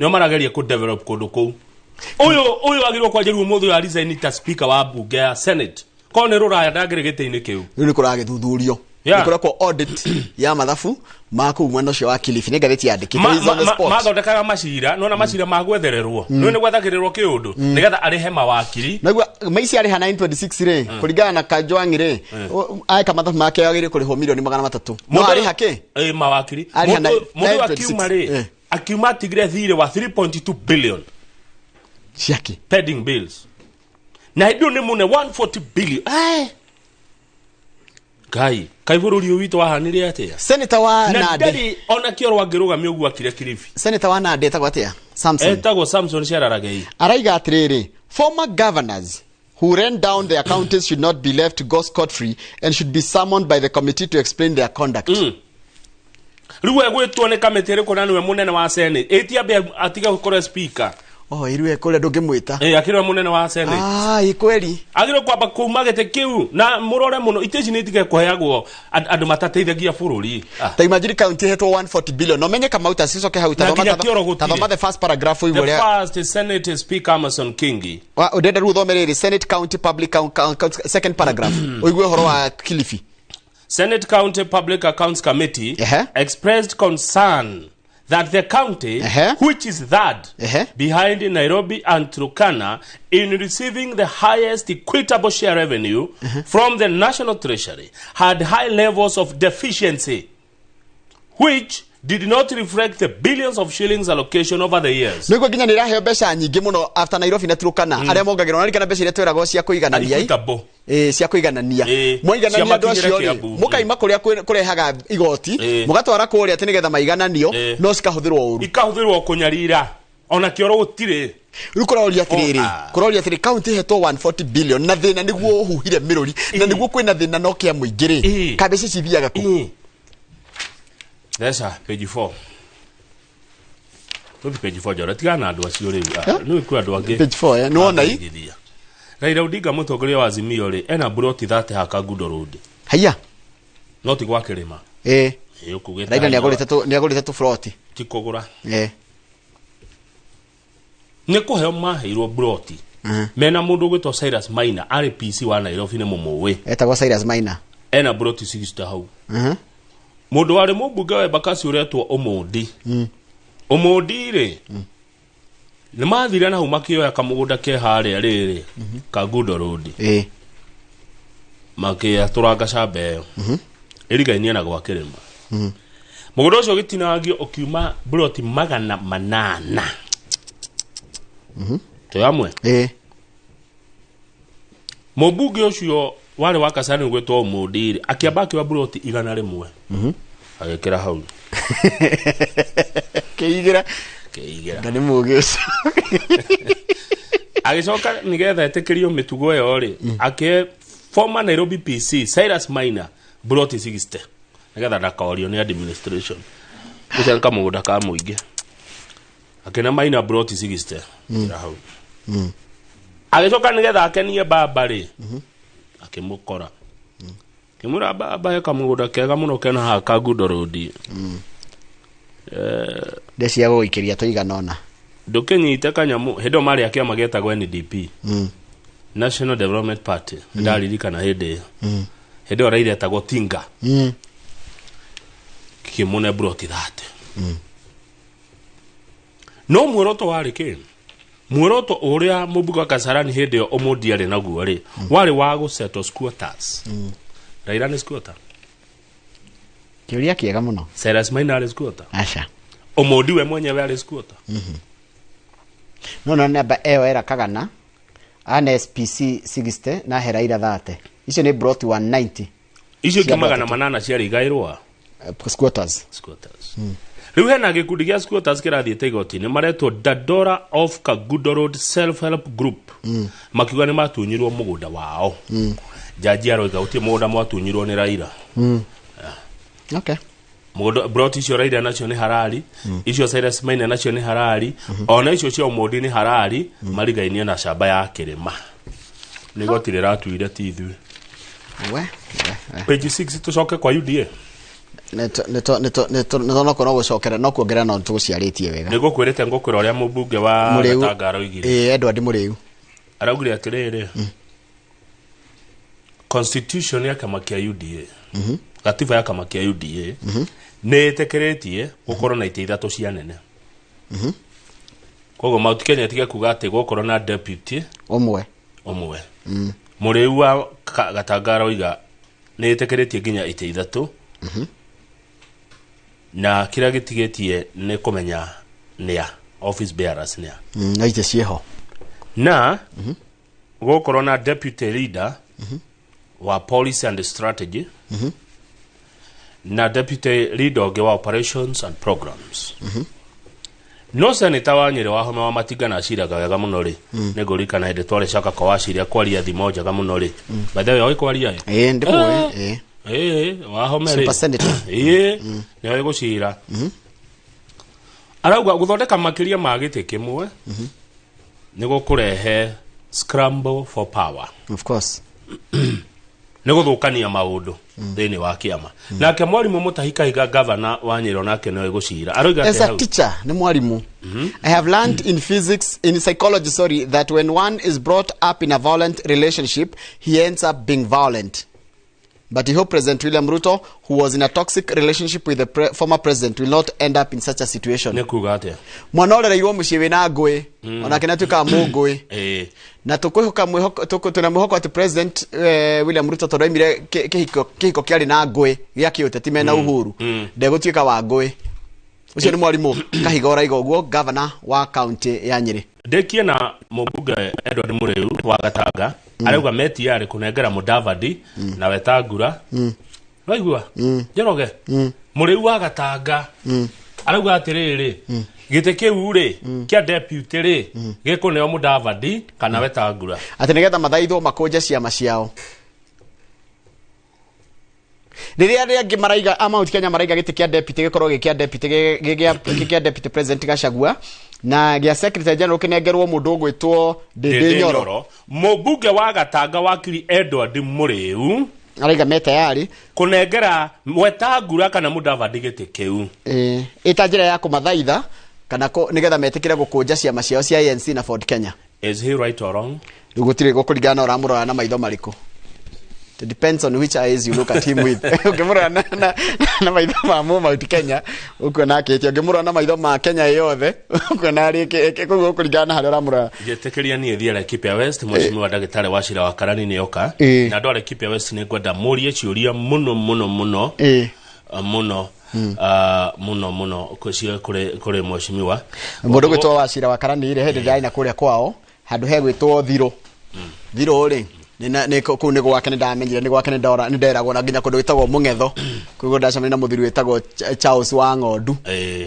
nĩo marageria kũ develop kũndũ kũu. Ũyũ agĩrĩirwo kwanjĩrĩrio ũmũthĩ ũyũ resign ta speaker wa bunge ya Senate. Korwo nĩ rũraya ndangĩrĩ gĩtĩ-inĩ kĩu. Rĩu nĩ kũragĩthuthurio. Nĩ kũrekwo audit ya mathabu ma kũu mwena ũcio wa Kilifi. Nĩ ngathĩti yandĩkĩte. Is on the spot. Mathondekaga macira, nona macira ma gwethererwo. Nĩ nĩ gwethagĩrĩrwo kĩũndũ nĩgetha arĩhe mawakiri. Naguo maici arĩha 926 rĩ, kũringana na Kajwang' rĩ, eka mathabu make agĩrĩire kũrĩhwo milioni 300. No arĩha kĩ? Mawakiri. Arĩha Mũndũ akiuma rĩ, akiuma atigire thirĩ wa 3.2 billion. Ciake. Pending bills. Na hĩndĩ ĩyo nĩ mũne 140 billion. Ngai, kai bũrũri ũyũ witũ wahanire atĩa? Senator wa Na Nandi. ndarĩ ona kĩoro angĩrũgamia ũguo akire Kilifi. Senator wa Nandi etagwo atĩa? Samson. Etagwo Samson Cherargei. Araiga atĩrĩrĩ, former governors who ran down their counties should not be left to go scot-free and should be summoned by the committee to explain their conduct. Rĩu egwĩtwo nĩ kamĩtĩ ĩrĩkũ na nĩwe mũnene wa Senate? Ĩti ambe atige gũkorwo speaker. Oh, irue kũrĩa ndũngĩmwĩta. Akĩrĩ we mũnene wa Senate. Ah, kweli. Agĩrĩirwo kwamba kuma gĩtĩ kĩu na mũrore mũno itĩ ici nĩ itige kũheagwo andũ matateithagia bũrũri. Ta imagine county hetwo 140 billion. No menye Kamau ta cicoke hau Na nginya kĩoro gũtirĩ. tathoma the first paragraph ũigue The ũrĩa. first Senate Speaker Amason Kingi. Ũndĩrenda rĩu ũthome rĩrĩ Senate County Public Count, second paragraph. Ũigue ũhoro wa Kilifi. Senate County Public Accounts Committee expressed concern that the county, which is third behind Nairobi and Turkana in receiving the highest equitable share revenue from the National Treasury, had high levels of deficiency, which did not reflect the billions of shillings allocation over the years. Nĩguo nginya nĩ ĩraheo mbeca nyingĩ mũno after Nairobi na Turkana. Arĩa mongagĩrwo na ririkana mbeca iria twĩragwo cia kũiganania. Equitable. Cia kũiganania. Mwaiganania andũ acio rĩ, mũkaima kũrĩa kũrehaga igoti, mũgatwara kũrĩa atĩ nĩgetha maigananio, no cikahũthĩrwo ũru. Ikahũthĩrwo kũnyarira. Ona kĩoro gũtirĩ. Rĩu kũroria atĩrĩrĩ, kũroria atĩrĩ county hetwo 140 billion na thĩna nĩguo ũhuhire mĩrũri, na nĩguo kwĩna thĩna no kĩa mũingĩ rĩ. Ka mbeca ici ithiaga kũ? Theca page 4. Tũthi page 4 njora tigana na andũ acio rĩu. Nĩ kwĩ andũ angĩ. Page 4 nĩ wona i? Raila Odinga mũtongoria wa Azimio rĩ, ena buroti 30 ha Kangundo Road. Haiya. No ti gwa kĩrĩma. Raila nĩagũrĩte tũburoti. Ti kũgũra. Nĩ kũheo maheirwo buroti. Mena mũndũ ũgwĩtwo Cyrus Maina, arĩ PC wa Nairobi nĩ mũmũĩ. Etagwo Cyrus Maina. Ena buroti 60 hau. Mũndũ warĩ mũmbunge wa Embakasi ũretwo Omondi. Omondi rĩ, nĩ mathire na hau makĩoya kamũgũnda ke harĩa rĩrĩ, Kangundo Road. Makĩatũranga camba ĩyo. Ĩrigainie na gwa kĩrĩma. Mũgũnda ũcio ũgĩtinangio ũkiuma buroti 800. Twĩ hamwe? Mũmbunge ũcio warĩ wa Kasarani ũgwĩtwo Omondi rĩ, akĩamba akĩoya buroti 100. Agĩkĩra hau. Kĩigĩra. Kĩigĩra. Na nĩ mũũgĩ ũcio. Agĩcoka nĩgetha etĩkĩrio mĩtugo ĩyo rĩ, akĩhe former Nairobi PC Cyrus Maina buroti 60 nĩgetha ndakaorio nĩ administration. Ũcio nĩ kamũgũnda ka mũingĩ. Akĩna Maina buroti 60. Kĩra hau. Agĩcoka nĩgetha akenie baba rĩ, akĩmũkora. Akĩmwĩra baba he kamũgũnda kega mũno kena haha Kangundo Road. Ndecia gũgũikĩria tũigana ũna. Ndũkĩnyite kanyamũ hĩndĩ ĩyo marĩ a kĩama gĩetagwo NDP. National Development Party. Ndaririkana hĩndĩ ĩyo. Hĩndĩ ĩyo Raila etagwo Tinga. Kĩmũne buroti 30. No muoroto warĩ kĩ? Muoroto ũrĩa mũmbunge wa Kasarani hĩndĩ ĩyo Omondi arĩ naguo rĩ, warĩ wa gũsettle squatters. Raila nĩ squatter. Kĩũria kĩega mũno. Cyrus Maina arĩ squatter. Aca. Omondi we mwenyewe arĩ squatter. No no namba ĩyo era kagana NSPC 60 na he Raila 30. Icio nĩ broti 190. Icio ingĩ 800 ciarĩ igaĩrwo. Squatters. Squatters. Rĩu hena gĩkundi gĩa squatters kĩrathiĩte igoti-inĩ maretwo Dandora of Kangundo Road Self Help Group. Makiuga nĩ matunyirwo mũgũnda wao. Jaji aroiga gũtirĩ mũgũnda mwatunyirwo nĩ Raila. Okay. Mũgũnda broti icio Raila nacio nĩ harari, icio Cyrus Maina nacio nĩ harari, ona icio cia Omondi nĩ harari, marigainie na camba ya kĩrĩma. Nĩ igoti rĩratuire ti ithuĩ. We. Page 6 tũcoke kwa UDA. Nĩ no gũcokera no kuongerera no tũgũciarĩtie wega. Nĩ ngũkwĩrĩte ngũkwĩra ũrĩa mũmbunge wa Gatanga araugire. Ĩĩ, Edward Mũrĩu araugire atĩrĩrĩ, constitution ya kĩama kĩa UDA, gatiba ya kĩama kĩa UDA nĩ ĩtĩkĩrĩtie gũkorwo na itĩ ithatũ cia nene. Koguo Mount Kenya ĩtige kuga atĩ gũkorwo na deputy ũmwe. Mũrĩu wa Gatanga aroiga nĩ ĩtĩkĩrĩtie nginya itĩ ithatũ, na kĩrĩa gĩtigĩtie nĩ kũmenya nĩa office bearers nĩa na itĩ ciĩho, na gũkorwo na deputy leader wa policy and strategy, na deputy leader ũngĩ wa operations and programs. No seneta wa Nyĩrĩ wa Homa wa Matinga na aciraga wega mũno rĩ, nĩ ngũririkana hĩndĩ twarĩ Caka kwa waciria kwaria thimo njega mũno rĩ. By the way, oĩ kwaria ĩ? Ĩĩ, ndĩmũĩ, ĩĩ. Ĩĩ, Wahome rĩ. Super senator. Ĩĩ, nĩ oĩ gũcira. Arauga gũthondeka makĩria ma gĩtĩ kĩmwe nĩ gũkũrehe scramble for power. Of course. Nĩ gũthũkania maũndũ thĩinĩ wa kĩama. Nake mwarimũ Mutahi Kahiga governor wa Nyĩrĩ nake nĩoĩ gũcira. Aroiga As atĩa a hau? teacher, nĩ mwarimu. I have learned in physics, in psychology, sorry, that when one is brought up in a violent relationship, he ends up being violent. But I hope President William Ruto, who was in a toxic relationship with the former president, will not end up in such a situation. Nĩ kuga atĩa? Mwana ũrereirwo mũciĩ wĩna ngũĩ, onake nĩ atuĩkaga mũngũĩ. Ĩĩ. Na tũkwĩhoka twĩna mwĩhoko atĩ President William Ruto tondũ aimire kĩhiko kĩarĩ na ngũĩ gĩa kĩũteti mena Uhuru, ndegũtuĩka wa ngũĩ. Ũcio nĩ mwarimũ Kahiga ũraiga ũguo, governor wa county ya Nyĩrĩ. Ndĩkie na mũmbunge Edward Mũrĩu wa Gatanga arauga metiarĩ kũnengera Mudavadi na Wetangula. Waigua? Njoroge. Mũrĩu wa Gatanga arauga atĩrĩrĩ, gĩtĩ kĩu rĩ kĩa deputy rĩ gĩkũneo Mudavadi kana Wetangula, atĩ nĩgetha mathaithwo makũnje ciama ciao. Rĩrĩa arĩa angĩ maraiga a Mount Kenya maraiga gĩtĩ kĩa deputy gĩkorwo gĩ kĩa deputy gĩ kĩa deputy president Gachagua, na gĩa secretary general kĩnengerwo mũndũ ũgwĩtwo Ndĩndĩ Nyoro. Mũmbunge wa Gatanga wakiri Edward Mũrĩu araiga me tayari kũnengera Wetangula kana Mudavadi gĩtĩ kĩu, ĩĩ, ĩta njĩra ya kũmathaitha kana nĩgetha metĩkĩre gũkũnja ciama ciao cia ANC na Ford Kenya. Is he right or wrong? Rĩu gũtirĩ gũkũringana na ũramũrora na maitho marĩkũ. It depends on which eyes you look at him with. Ũngĩmũrora na maitho ma Mount Kenya, ũkuona akĩhĩtia. Ũngĩmũrora na maitho ma Kenya yothe, ũkuona arĩ koguo gũkũringana na harĩa ũramũrora. Njĩtĩkĩria niĩ thiĩ Laikipia West, mheshimiwa ndagĩtarĩ wa cira wa Karani nĩoka. Na andũ a Laikipia West nĩ ngwenda mũrie ciũria mũno mũno mũno. Mũno. Mũno mũno kũrĩ mheshimiwa. Mũndũ gwĩtwo wa cira wa Karani rĩ, hĩndĩ ndĩrarĩ na kũrĩa kwao, handũ hegwĩtwo Thirũ. Thirũ rĩ, nĩ kũu nĩ gwake nĩ ndamenyire, nĩ gwake nĩ nderagwo na nginya kũndũ gwĩtagwo Mũng'etho. Koguo ndacemania na mũthuri wĩtagwo Charles wa Ng'ondu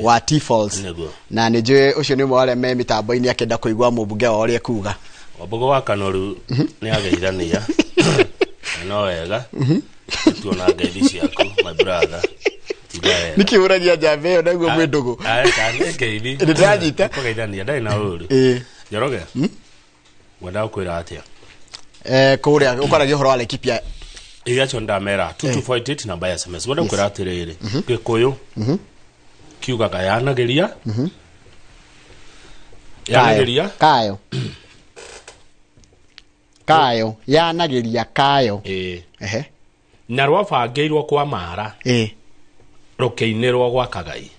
wa T Falls. Na nĩ njũĩ ũcio nĩ ũmwe wa arĩa me mĩtambo-inĩ akĩenda kũigua mũmbunge wao ũrĩa ekuga. Wambogo wa Kanoru nĩ ageithania. No wega. Tuona ngeithi ciaku my brother. Nĩkĩ ũragia njamba ĩyo naguo mwĩ ndũgũ? Ngeithi. Nĩ ndĩranyita. Kũgeithania ndarĩ na ũru. Njoroge. Ngwenda gũkwĩra atĩa? Kũrĩa ũkwaragia ũhoro wa Laikipia. Iria ndamera 2248 namba ya SMS. Ngwenda gũkwĩra atĩrĩrĩ, Gĩkũyũ kiugaga yanagĩria. Yanagĩria kayo. Kayo yanagĩria kayo. Ehe. Na rwabangĩirwo kwa mara. Rũkĩinĩrwo gwa Kagai.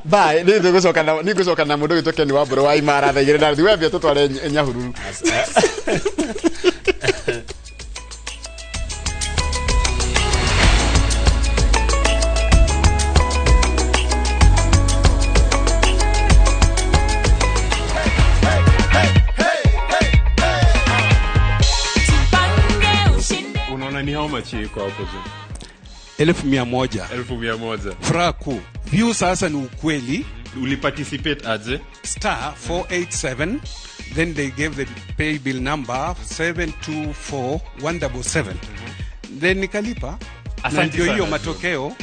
Bye, nĩ ngũcoka na nĩ ngũcoka na mũndũ witũ Ken Wambũrũ wa Imara thaa igĩrĩ na nuthu. Wambia tũtware Nyahururu. Unaona ni how much iko hapo juu? 1,100. 1,100. Furaha kuu. View sasa ni ukweli. Uliparticipate aje? Star 487, then they gave the pay bill number 724177. Then nikalipa. Na Asante ndio hiyo sana. matokeo.